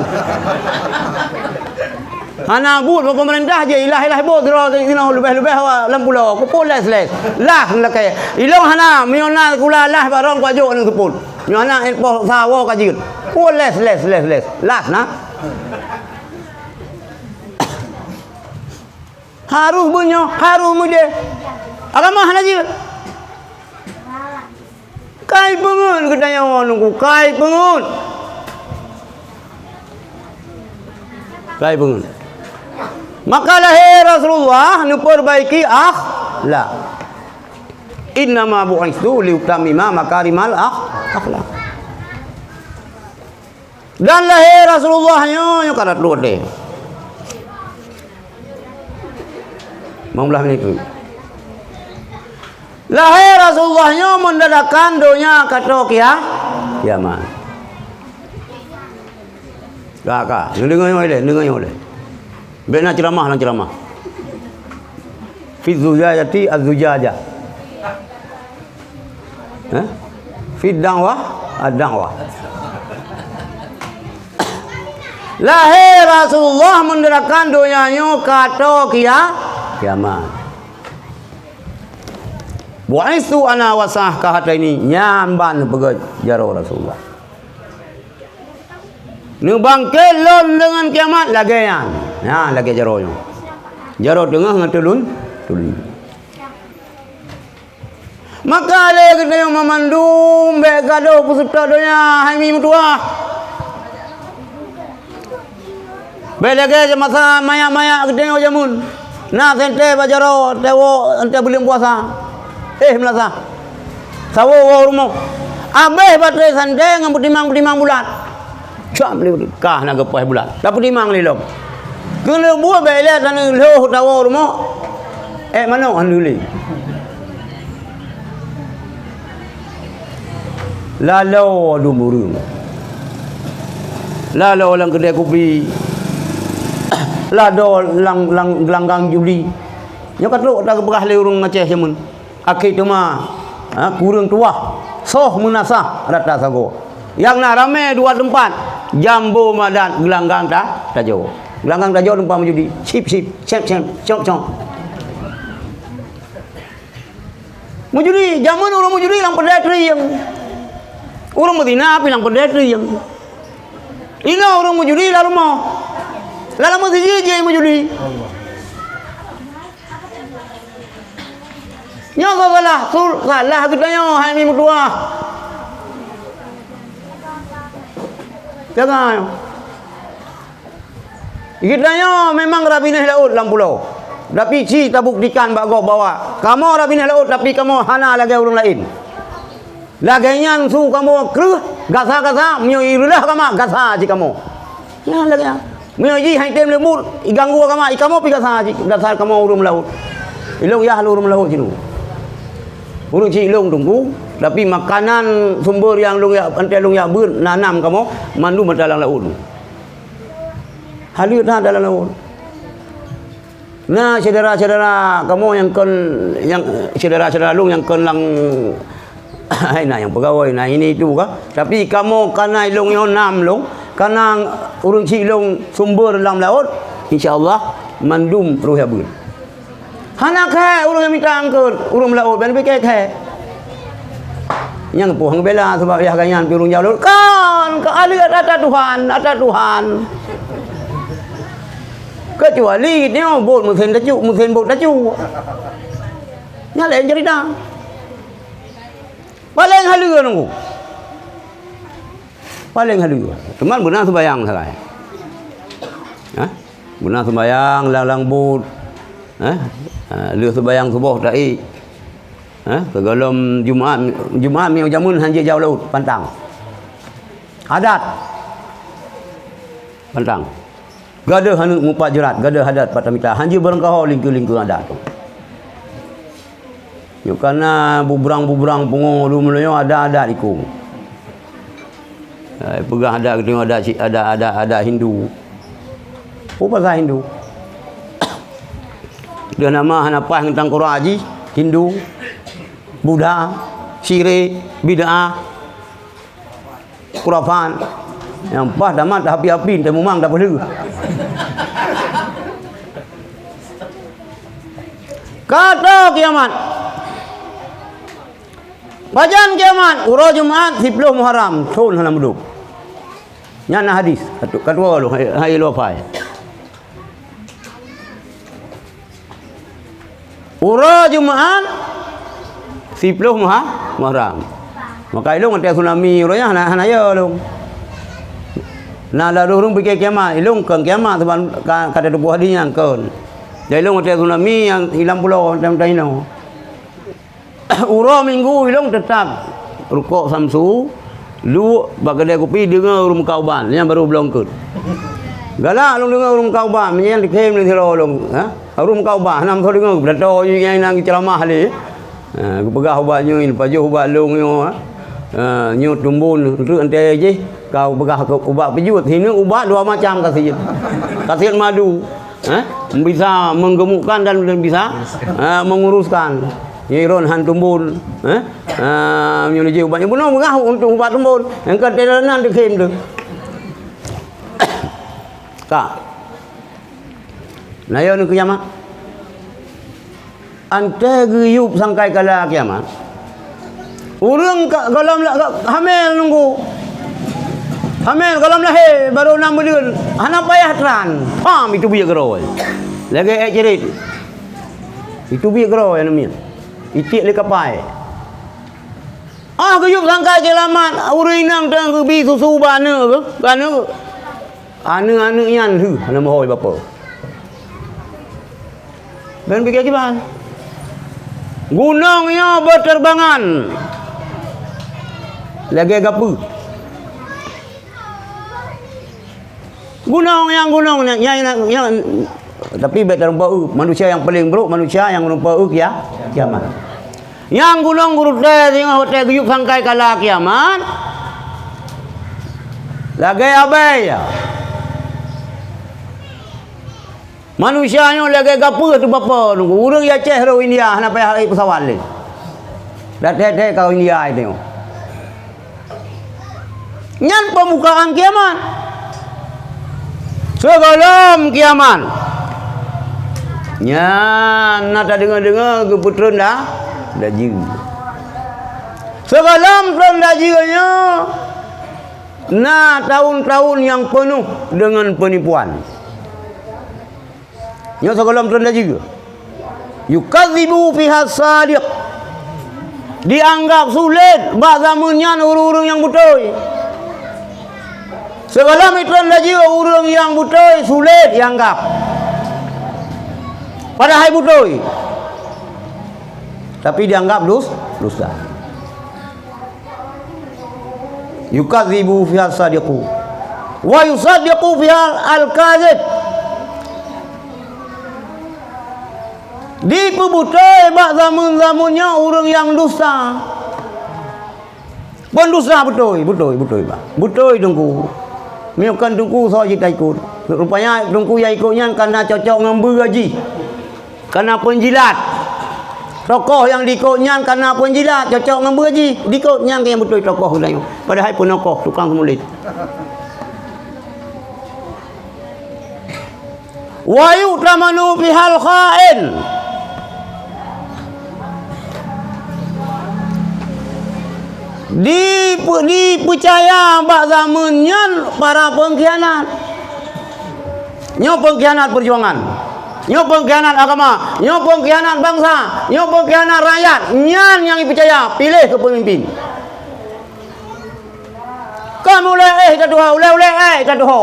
Hana buet bak peumeurintah jih, ilah-ilah buet droe teuh inoe leubeh-leubeh awak lam pulo. Keupeue les-les? Lah lakèe. Ilong hana, meunyoe na sikula lah barong kuajok aneuk seupôt. Meunyoe hana poh sawo ka jeuet. Keupeue les, les, les, les? Lah na. Harôh beunyoe, harôh meudeh. Agama hana jeuet. Kai peungeut geutanyoe nungku, kai peungeut. Kai peungeut. Maka lahé Rasulullah neupeubaiki akhlak. "Innama bu'itsu liutammima makarimal akh-, akhlak." Dan lahé Rasulullah nyoe, nyoe ka rot lhèe. Limong blaih menit tu. Lahé Rasulullah nyoe meundadakan donya ka toe kia-, kiamat. Ka, ka. Neudeungoe nyoe lé, neudeungoe nyoe lé. Bèk na ceuramah lam ceuramah. Fi zujajati az-zujaja. Eh? Fi da'wah ad-da'wah. Lahé Rasulullah meundirakan donya nyoe ka tô kia-, kiamat. Bu'itsu ana wasa'ah kahataini, nyan ban peugah jaroe Rasulullah. Neubangkét lôn deungon kiamat lagèe nyan. Nyan lagèe jaroe nyoe. Jaroe teungoh ngon tulun, tulun. Maka lé geutanyoe mamandum bèk gadôh peuseutôt donya hai mi meutuwah. Bèk lagèe masa manyak-manyak geutanyoe jameun. Na seuntèe bak jaroe, teuwoe, seuntèe buleuen puasa. Eh, meulasa. Sawoe woe u rumoh. Abéh batèe seuntèe ngon peutimang-peutimang bulat. Cam lé kah na geupoh bulat. Tapeutimang lé lom. Keuneuk buet bèk ilèe taneuk lhôh tawoe u rumoh. Eh, manok han lé. Laloe dum ureueng. Laloe lam keudè kupi. Laloe lam, lam gelanggang judi. Nyoe ka trok tapeugah lé ureueng Aceh jameun. Akhé teuma, ha, kureueng tuwah. Soh meunasah rata sagoe. Nyang na ramè dua teumpat. Jambo Madat gelanggang ta-, tajoe. Gelanggang tajoe teumpat meujudi. Sip, sip, sep, sep, cop, cop. Meujudi, jameun ureueng meujudi lam peudeh trieng. Ureueng meuzina pih lam peudeh trieng. Inoe ureueng meujudi lam rumoh. Lam meuseujid jih meujudi. Nyoe salah, sul-, salah geutanyoe hai mi meutuwah. Jangan. Geutanyoe memang rabinéh laôt lam pulo. Tapi ci tabuktikan bak gob bahwa kamoe rabinéh laôt, tapi kamoe hana lagèe ureueng laén. Lagèe nyan su kamoe kreueh, gasa-gasa, meunyoe ireulah kama, gasa cit kamoe. Nyan lagèe nyan. Meunyoe jih han tem leumbut, iganggu kama, i kamoe pih gasa cit, dasar kamoe ureueng laôt. Ilôn yah lôn ureueng laôt cit. Ureueng cit lôn teungku, tapi makanan sumber nyang lôn jak, antée lôn jak beuet, nanam kamoe, mandum ata lam laôt. Haleue that dalam laôt. Na syedara-syedara kamoe nyang kon, nyang, syedara-syedara lôn nyang kon lam, hai na nyang peugawai, na ini itu kah. Tapi kamoe kana ilôn nyoe nam lôn, kana ureueng cit lôn sumber lam laôt, insya Allah mandum roh ya beuet. Hana keuhai ureueng nyang mita angkot, ureueng meulaôt ban pike keuhai. Nyang poh ngebela sabab yah ganyan pi ureueng jauh lôn. Kan, ka aleuek ata Tuhan, ata Tuhan. Kecuali nyoe bot meusén tacuk, meusén bot tacuk. Nyan laén cerita. Paleng haleue nunggu. Paleng haleue. Teuma beuna sembayang sagai. Hah? Beuna sembayang lang-lang buet. Hah? Ha, lheueh sembayang suboh taék. Hah? Sigohlom Jumat, Jumat miyueb jameun han jijak u laôt, pantang. Adat. Pantang. Gadôh aneuk mupat jeurat, gadôh adat pat tamita, han jeuet beurangkaho lingkeu-lingkeu adat. Nyoe kana bubrang-bubrang pungo lom meunyoe adat-adat ikong. Hai, peugah adat geutanyoe adat si-, adat, adat, adat Hindu. Peue pasal Hindu? Deuh nama hana paih ngon tangkura jih, Hindu, Buddha, syirik, bid'ah. Khurafat. Nyang paih tamat api-api, teuh mumang tapeulheueh. Ka tô kiamat. Pajan kiamat, uroe Jumat, siploh Muharram, thon hana mudub. Nyan na hadis, ka tu-, ka tuwoe lôn, hai, hai lôn pai. Uroe Jumat, siploh Muha-, Muharram. Maka ilôn watée tsunami uroe nyan hana, hana yo lôn. Na ladôh ureuëng pike kiamat, ilôn kon kiamat, sabab ka, ka teutuboh di nyang kon. Jadi ilôn watée tsunami nyang ilang pulo, watée meutai inoe. Uroe Minggu ilôn teutap rukok Samsu, duek bak keudè kupi deungoe ureuëng meukat ubat, nyan barô bloe eungkôt. Galak lôn deungoe ureuëng meukat ubat, meunyan dikhem lé sidroe lôn, ha? Ureuëng meukat ubat, hana meusoe deungoe, beulatoe jih nyang na geuceuramah lé. Ha, geupeugah ubat nyoe, pajoh ubat lôn nyoe, ha? Ha, nyoe tumbon, treuk antée jih, ka geupeugah keu ubat peujeuet, hineuk ubat dua macam kasiet. Kasiet madu. Eh? Bisa menggemukkan dan bisa, eh, menguruskan. Nyoe droen han tumbon, eh? Ah, meunyoe jih ubat nyoe bunoe meugah untuk ubat tumbon. Nyang ka teunan teukhém tu. Ka. Nah, yo ni kiamat. Antée geuyueb sangkai kala kiamat, ureuëng ka, gohlom la-, ka, hamé nunggu. Hamé gohlom lahé, barô nam buleuen. Hana payah tran. Pam, itu biek keudroe. Lagée ék ceurit. Itu biek keudroe aneuk miet. Itiek lé kapai. Ah, geuyueb sangkai kiamat, ureuëng inong teungoh geubi susu bak aneuk geuh, bak aneuk geuh. Aneuk-aneuk nyan lheueh hana meuhôi bapak. Ben pike kiban. Gunong nyoe beuterbangan lagée gapeue. Gunong nyang gunong nyang, nyang, nyang, nyang, tapi bék tarumpok eu, manusia nyang paleng brok, manusia nyang rumpok eu kia-, kiamat. Nyang gunong geurutée singoh watée geuyueb sangkai kala kiamat, lagée abée ya. Manusia nyoe lagée gapeue teuh bapo nunggu. Ureuëng Aceh rôh India hana payah naik pesawat lé. Dah thèe-thèe ka India nyoe. Nyan pembukaan kiamat. Sigohlom kiamat, nyan na tadeungoe-deungoe geupeutreun da-, dajeu. Sigohlom treun dajeu nyoe, na tahun-tahun nyang peunoh deungon peunipuan. Nyoe sigohlom treun dajeu. Yukadzibu fiha shadiq. Dianggap sulet bak zameun nyan ureuëng-ureuëng nyang beutôi. Sigohlom treun dajeu ureuëng nyang beutôi sulet dianggap. Padahai beutôi. Tapi dianggap dus-, dusta. Yukadzibu fiha shadiqu wa yusaddiqu fiha al-kadzib. Dipeubeutôi bak zameun-zameun nyoe ureuëng nyang dusta. Peundusta beutôi, beutôi, beutôi, bah. Beutôi teungku. Meunyoe kon teungku soe jeuet taikot. Rupanya teungku nyang ikot nyan kana cocok ngon beue jih. Kana peunjilat. Tokoh nyang diikot nyan kana peunjilat, cocok ngon beue jih. Diikot nyan nyang beutôi tokoh geutanyoe. Padahai peunokoh, tukang seumulit. Wa yu'tamanu fihal kha'in. Dipe-, dipeucaya bak zameun nyan para peungkhianat. Nyoe peungkhianat peujuangan. Nyoe peungkhianat agama. Nyoe peungkhianat bansa. Nyoe peungkhianat rakyat. Nyan nyang jipeucaya piléh keu peumimpin. Kamoe ulée éh tatuho, ulée-ulée éh tatuho.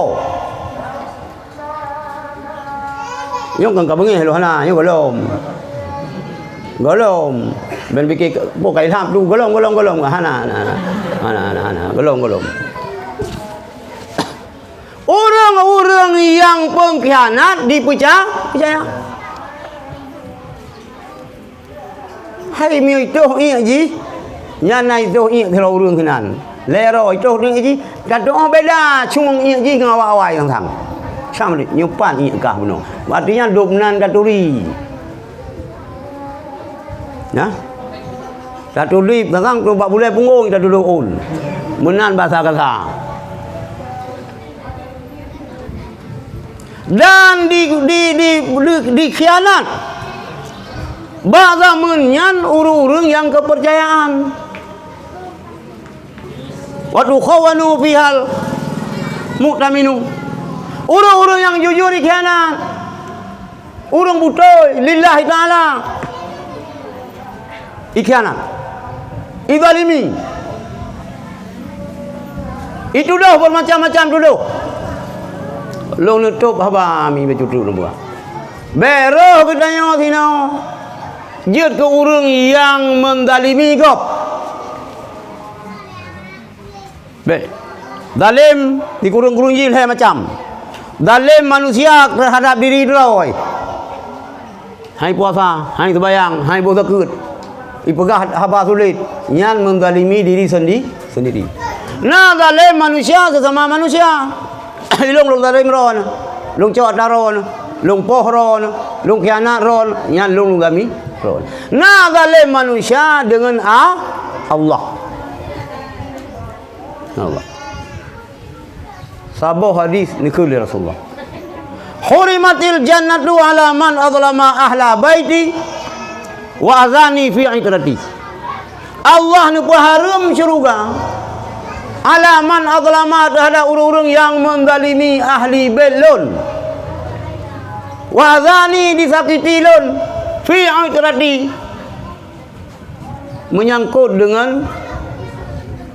Nyoe kon ka beungéh lôn hana, nyoe gohlom. Gohlom. Ben pike, boh ka ilham tu, gohlom, gohlom, gohlom. Hana, hana, hana. Hana, hana, hana. Gohlom, gohlom. Ureuëng-ureuëng nyang peungkhianat dipeuca-, peucaya. Hai meunyoe itôh iék jih, nyan na itôh iék sidroe ureuëng keunan. Lhée droe itôh iék jih, tatu'oh beda cong iék jih ngon awai-awai sang-sang. Sam lé, nyoe pat iék kah bunoe. Artinya dub nan taturi. Nah. Taturi sang-sang tu bak bulée punggong taturi ôn. Meunan basa kasa. Dan di, di, di, di, dikhianat bak zameun nyan ureuëng-ureuëng nyang keupeurcayaan. Wa tukhawwanu fihal mu'taminu. Ureuëng-ureuëng nyang jujur dikhianat. Ureuëng beutôi lillahi ta'ala. Ikhianat. Izalimi. Itudoh bermacam-macam tudoh. Lôn neutôb haba mi bacut lôn buka. Bék roh geutanyoe sinoe jeuet keu ureuëng nyang menzalimi gob. Bék. Zalim di kureueng-kureueng jih lhée macam. Zalim manusia teuhadab diri droe. Hai puasa, hai seumayang, hai boh zakeuet. Ipeugah haba sulet, nyan menzalimi diri sendi-, sendiri. Na zalim manusia sesama manusia. Ilong lôn zalim droe, lôn cok atra droe. Lôn poh droeneuh, lôn khianat droeneuh, nyan lôn lôn gami droeneuh. Na zalem manusia deungon a-, Allah. Allah. Saboh hadis neukheun lé Rasulullah. "Hurimatil jannatu ala man azlama ahla baiti wa azani fi itrati." Allah neupeuhareuem syeuruga ala man azlama, teuhadap ureuëng-ureuëng nyang meuzalimi ahli bét lôn. Wa azani, disakiti lôn, fi itrati, meunyangkot deungon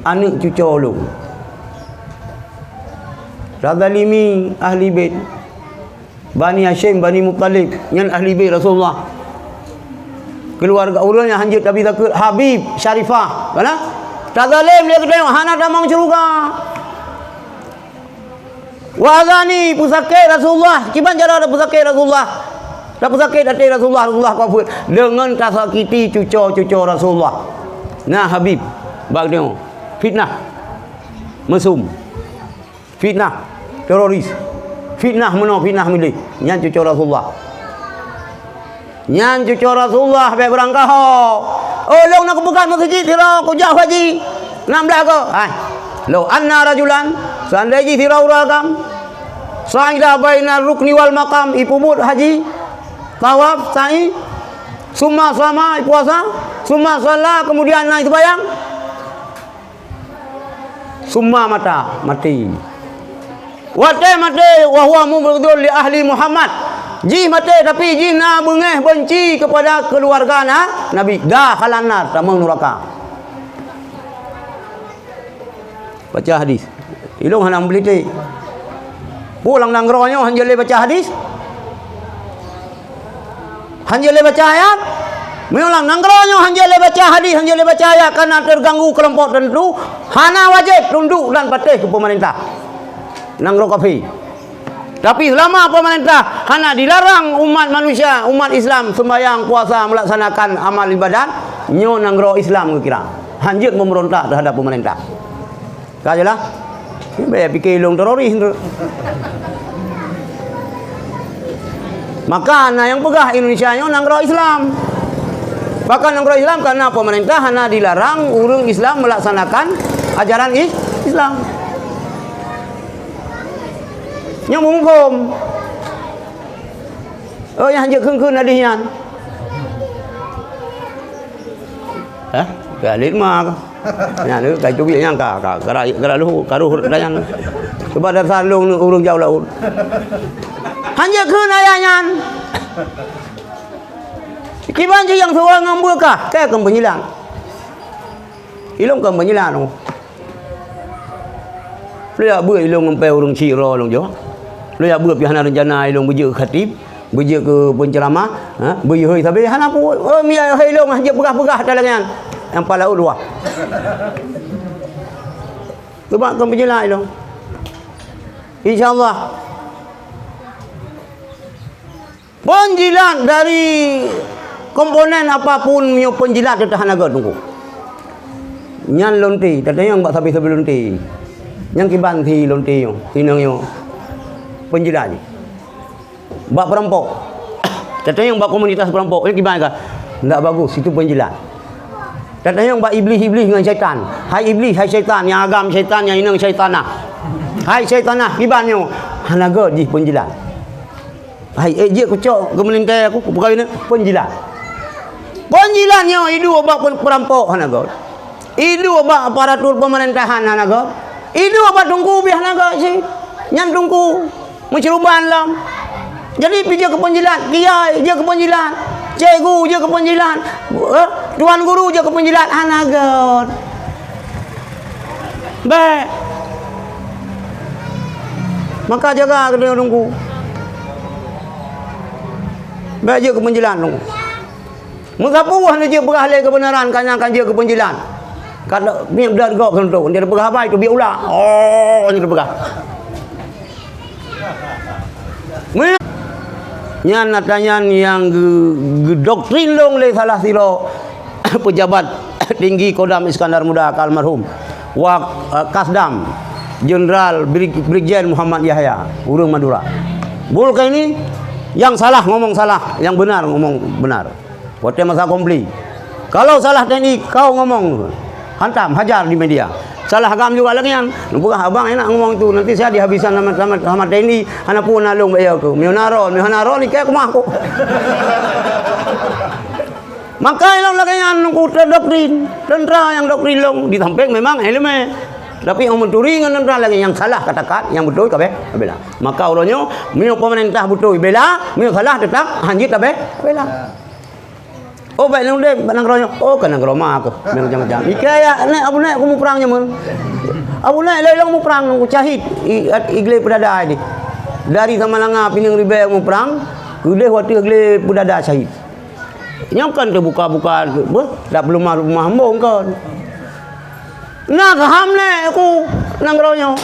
aneuëk cucoe lôn. Tazalimi ahli bét. Bani Hasyim, Bani Muttalib, nyan ahli bait Rasulullah. Keuluwarga ureuëng nyang hanjeuet Nabi zakeuet, Habib, Syarifah, kana? Tazalem lé geutanyoe, hana tamong syeuruga. Wa azani, peusakét Rasulullah, kiban cara tapeusakét Rasulullah. Tapeusakét até Rasulullah, Rasulullah kafeuet. Deungon tasakiti cucoe-cucoe Rasulullah. Nah, Habib, bak geutanyoe. Fitnah. Meusum. Fitnah, teroris. Fitnah meunoe, fitnah milék. Nyan cucoe Rasulullah. Nyan cucoe Rasulullah, bék beurangkaho. Oh, lôn na kupeugah meuseujid sidroe, kujak haji. Nam blah ko. Hai. Lau anna rajulan, seandai jih sidroe ureuëng agam, sa'ida baina rukni wal maqam, ipeubuet haji, tawaf, sa'i, summa sama, ipuasa, summa shalla, kemudian na iseumbahyang. Summa mata, maté. Watée maté, wa huwa mubghidun li ahli Muhammad. Jih maté, tapi jih na beungéh, benci kepada keuluwarga na-, Nabi. Dakhalan nar, tamong nuraka. Baca hadis. Ilong hana meupeulité. Pulang nanggroe nyoe hanjeuet lé baca hadis. Hanjeuet lé baca ayat. Meunyoe lam nanggroe nyoe hanjeuet lé baca hadis, hanjeuet lé baca ayat, karena terganggu kelompok tertentu, hana wajéb tunduk dan patéh keu peumeurintah. Nanggroe kafé. Tapi selama peumeurintah hana dilarang umat manusia, umat Islam seumbahyang, puasa, melaksanakan amal ibadat, nyoe nanggroe Islam geukira. Hanjeuet meumeurontak teuhadap peumeurintah. Ka jeulaih? Bèk pike ilong teroris tu. Maka na nyang peugah Indonesia nyoe nanggroe Islam. Bahkan nanggroe Islam karena pemerintah hana dilarang ureuëng Islam melaksanakan ajaran is-, Islam. Nyoe muphom. Oh, nyang hanjeuet kheun-kheun hadis nyan. Hah? Ka lét ma ka. Nyan tu, ka itu biak nyang ka, ka, ka rakyat, ka lalu, ka roh dah nyan. Sebab dasar lôn ni ureuëng jauh laôt. Hanjeuet kheun ayat nyan. Kiban jih nyang suwa ngon beukah, ka keu peunjilat. Ilong keu peunjilat tu. Lôn jak beuet ilong ngon pèng ureuëng syiek droe lôn jok. Lôn jak beuet pih hana reuncana ilong beujeuet keu khatib, beujeuet keu penceramah, ha, beuyeuhôi sabe hana peue. Oh, mi ayah ilong hanjeuet peugah-peugah dalam nyan. Nyang pala ulwa. Teuma keu peunjilat ilong. Insya Allah. Peunjilat dari komponen apapun nyoe peunjilat teuh hana gét teungku. Nyan lonte, tatanyong bak sabe-sabe lonte. Nyang kiban si lonte nyoe, si inong nyoe. Peunjilat jih. Bak peurampok. Tatanyong bak komunitas peurampok, nyang kiban ka. Ndak bagus, itu peunjilat. Tatanyong bak iblis-iblis ngon syaitan. Hai iblis, hai syaitan, nyang agam syaitan, nyang inong syaitanah. Hai syaitanah, kiban nyoe. Hana gét jih peunjilat. Hai, eh, jeuet kucok keu meulintèe aku, kupeugah ini, peunjilat. Peunjilat nyoe iduek bak pe-, peurampok hana gét. Iduek bak aparatur peumeurintahan hana gét. Iduek bak teungku pih hana gét cit. Nyan teungku meuceuruban lom. Jadi pih jeuet keu peunjilat, kiai jeuet keu peunjilat, cikgu jeuet keu peunjilat, eh, tuan guru jeuet keu peunjilat hana gét. Bèk. Maka jaga keunoe teungku. Bèk jeuet keu peunjilat teungku. Meusapeue hana jeuet peugah lé keubeunaran, ka nyan ka jeuet keu peunjilat. Ka miet blah gok keunoe teungku, dia peugah haba itu biek ulat. Oh, dia peugah. Nyan ata nyan nyang geu-, geudoktrin lôn lé salah sidroe pejabat tinggi Kodam Iskandar Muda ka almarhum, Wak-, eh, Kasdam Jenderal Brig-, Brigjen Muhammad Yahya, ureuëng Madura. Buleuen ka ini, Nyang salah ngomong salah, nyang beunar ngomong beunar. Watèe masa konflik. Kalau salah T N I, kau ngomong, hantam, hajar di media. Salah agam juga lagèe nyan. Peugah abang enak ngomong itu, nanti saya dihabisan sama, sama, sama T N I, hana peue na lôn bak keu. Meunyoe na droe, meunyoe hana droe, ikei keumah ku. Maka ilôn lagèe nyan, nungku teudoktrin. Teuntra nyang doktrin lôn, di sampéng memang ileumèe. Tapi nyang meuturi ngon teuntra lagèe nyang salah katakan, nyang beutôi kabeh bela. Maka uroe nyoe, meunyoe pemerintah beutôi bela, meunyoe salah teutap hanjeuet tabeh bela. Oh, bèk lôn udép bak nanggroe nyoe. Oh, ka nanggroe ma keuh. Macam-macam. Ikei ya, nèk Abu Nèk ku muprang nyoe meunan. Abu Nèk lé lôn muprang ku syahid i, i glé peudada di. Dari Samalanga Pineung Ribèe muprang, keudeh watèe glé peudada syahid. Nyoe kan teubuka-buka, beuh, dak peulumah-lumah embong kon. Na keuham nèk ku nanggroe nyoe.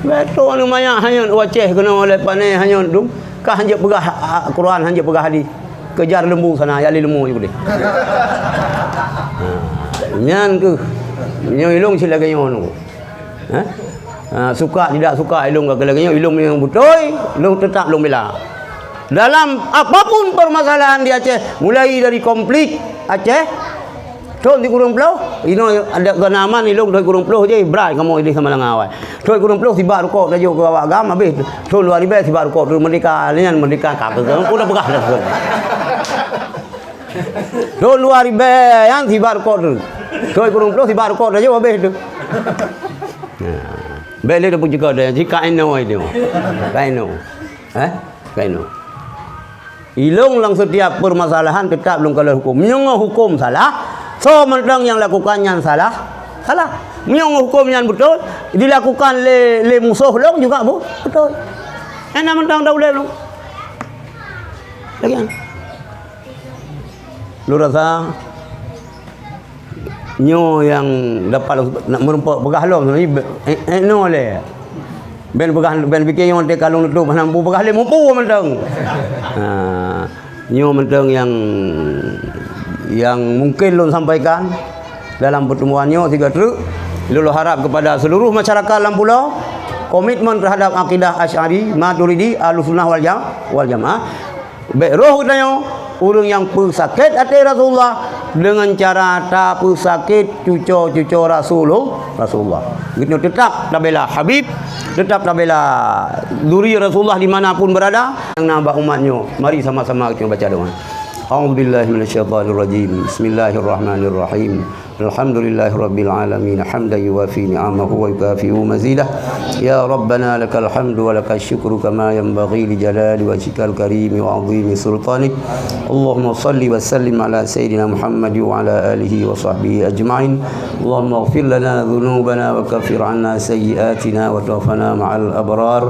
Beutôi aneuk manyak hanyut u Aceh keunoe lé pané hanyut dum. Ka hanjeuet peugah, a, Quran, hanjeuet peugah hadis. Kejar lembu sana, ya lé lembu ju deh. Nyan keuh. Nyoe ilôn cit lagèe nyoe nungku. Hah? Ha, suka tidak suka ilôn ka lagèe nyoe, ilôn nyang beutôi, lôn tetap lôn bela. Dalam apapun permasalahan di Aceh, mulai dari konflik Aceh, thôn sikureueng ploh, inoe ada geunaman ilôn thôn sikureueng ploh je, brat kamoe di Samalanga awai. Thôn sikureueng ploh sibak rukok tajok keu awak agam, habéh thôn dua ribèe sibak rukok tu merdeka, nyan merdeka ka, udah peugah dah. Thôn dua ribèe nyan sibak rukok tu. Thôn sikureueng ploh sibak rukok tajok habéh tu. Nah, bèk lé tapeucukôp dah, jika inoe itu. Ka inoe. Eh? Ka inoe. Ilôn lam setiap permasalahan tetap lôn kalon huköm. Meunyoe huköm salah, soe mantong nyang lakukan nyan salah, salah. Meunyoe huköm nyan beutôi, dilakukan lé, lé musoh lôn juga bu-, beutôi. Hana mantong dah ulèe lôn. Lagèe nyan. Lôn rasa nyoe nyang dapat nak meurumpok peugah lom, eh, eh, noe lé. Ben peugah, ben pike nyoe teuka lôn tutup hana mupeugah lé mupu mantong. Ha, nyoe mantong nyang, nyang mungkin lôn sampaikan dalam pertemuan nyoe sigoe treuk. Lôn harap kepada seluruh masyarakat lam pulo, komitmen terhadap akidah Asy'ari, Maturidi, Ahlussunnah wal Jam-, wal Jamaah. Bèk roh geutanyoe ureueng nyang peusakét até Rasulullah deungon cara tapeusakét cuco-cuco Rasulul-, Rasulullah. Geutanyoe teutap tabela Habib, teutap tabela duri Rasulullah di mana pun berada. Nyang na bak umat nyoe, mari sama-sama geutanyoe baca doa. A'udzubillahi minasyaitonirrajim. Bismillahirrahmanirrahim. الحمد لله رب العالمين، حمدا يوافي نعمه ويكافئ مزيده. يا ربنا لك الحمد ولك الشكر كما ينبغي لجلال وجهك الكريم وعظيم سلطانك. اللهم صل وسلم على سيدنا محمد وعلى آله وصحبه أجمعين. اللهم اغفر لنا ذنوبنا وكفر عنا سيئاتنا وتوفنا مع الأبرار.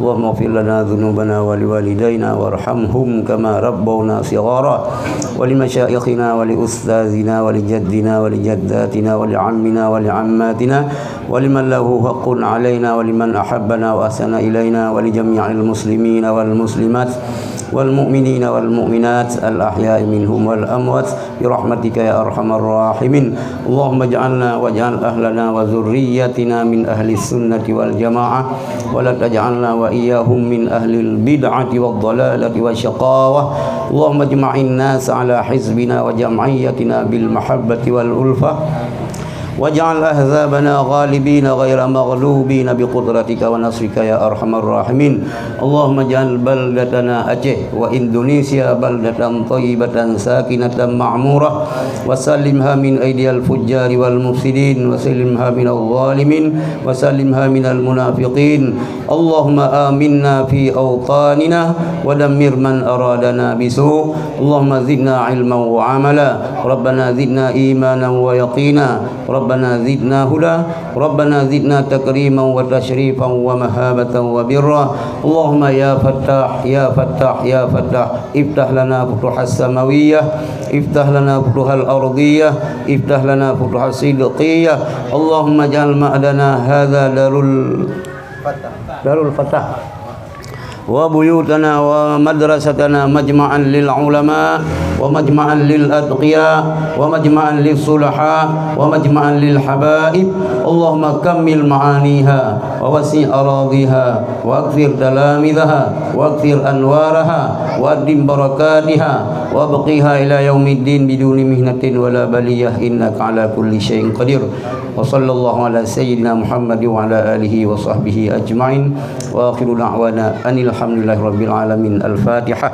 اللهم اغفر لنا ذنوبنا ولوالدينا وارحمهم كما ربونا صغارا، ولمشايخنا ولأستاذنا ولجدنا ولجداتنا ولعمنا ولعماتنا ولمن له حق علينا ولمن أحبنا وأحسن إلينا ولجميع المسلمين والمسلمات والمؤمنين والمؤمنات الأحياء منهم والأموات برحمتك يا أرحم الراحمين. اللهم اجعلنا واجعل أهلنا وذريتنا من أهل السنة والجماعة، ولا تجعلنا وإياهم من أهل البدعة والضلالة والشقاوة. اللهم اجمع الناس على حزبنا وجمعيتنا بالمحبة والألفة، واجعل أحزابنا غالبين غير مغلوبين بقدرتك ونصرك يا أرحم الراحمين. اللهم اجعل بلدتنا أجه وإندونيسيا بلدة طيبة ساكنة معمورة، وسلمها من أيدي الفجار والمفسدين، وسلمها من الظالمين، وسلمها من المنافقين. اللهم آمنا في أوطاننا، ودمر من أرادنا بسوء. اللهم زدنا علما وعملا. ربنا زدنا إيمانا ويقينا. ربنا زدنا هدى. ربنا زدنا تكريما وتشريفا ومهابة وبرا. اللهم يا فتاح، يا فتاح، يا فتاح، افتح لنا فتوح السماوية، افتح لنا فتوح الأرضية، افتح لنا فتوح الصدقية. اللهم اجعل معدنا هذا دار ال-، دار الفتح. وبيوتنا ومدرستنا مجمعا للعلماء ومجمعا للأتقياء ومجمعا للصلحاء ومجمعا للحبائب. اللهم كمل معانيها ووسع أراضيها وأكثر تلامذها وأكثر أنوارها وأدم بركاتها وأبقها إلى يوم الدين بدون محنة ولا بلية إنك على كل شيء قدير. وصلى الله على سيدنا محمد وعلى آله وصحبه أجمعين. وآخر دعوانا أن الحمد لله رب العالمين. الفاتحة.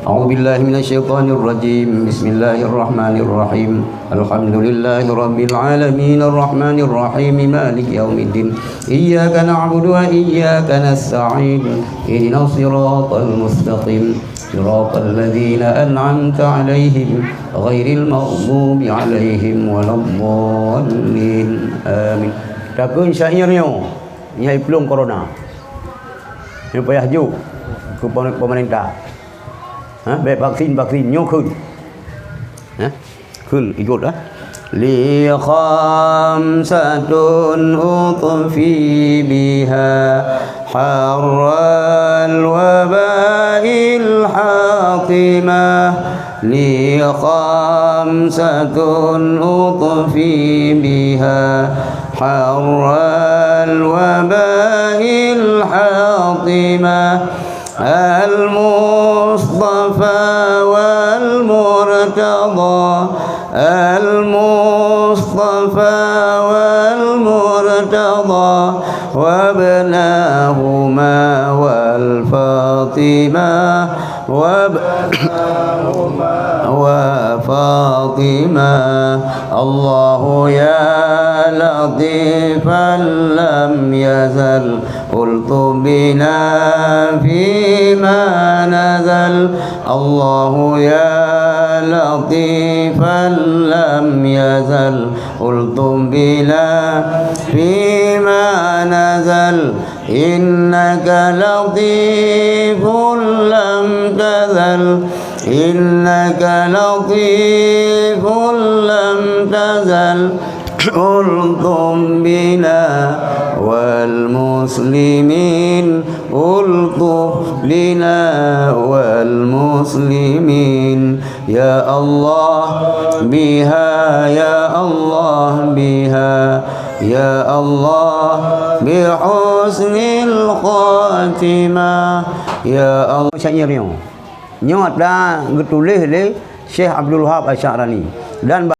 أعوذ بالله من الشيطان الرجيم. بسم الله الرحمن الرحيم. الحمد لله رب العالمين. الرحمن الرحيم. مالك يوم الدين. إياك نعبد وإياك نستعين. اهدنا الصراط المستقيم. صراط الذين أنعمت عليهم غير المغضوب عليهم ولا الضالين. آمين. Takheun syair nyoe, nyang iplueng corona. Nyoe payah jok keu pem-, pemerintah. Ha, bèk vaksin-vaksin, nyoe kheun. Ha? Kheun, ikot, ha? لي خمسة أطفي بها حر الوباء الحاطمة. لي خمسة أطفي بها حر الوباء الحاطمة. المصطفى والمرتضى، المصطفى والمرتضى، وابناهما والفاطمة، وابناهما وفاطمة. الله يا لطيفا لم يزل الطف بنا فيما نزل. الله يا لطيفا لم يزل الطف بنا فيما نزل. إنك لطيف لم تزل، إنك لطيف لم تزل. الطف بنا والمسلمين، الطف بنا والمسلمين. يا الله بها، يا الله بها، يا الله بحسن الخاتمة. يا الله. Syair nyoe, nyoe atra geutuléh lé Syekh Abdul Wahab Asy-Sya'rani dan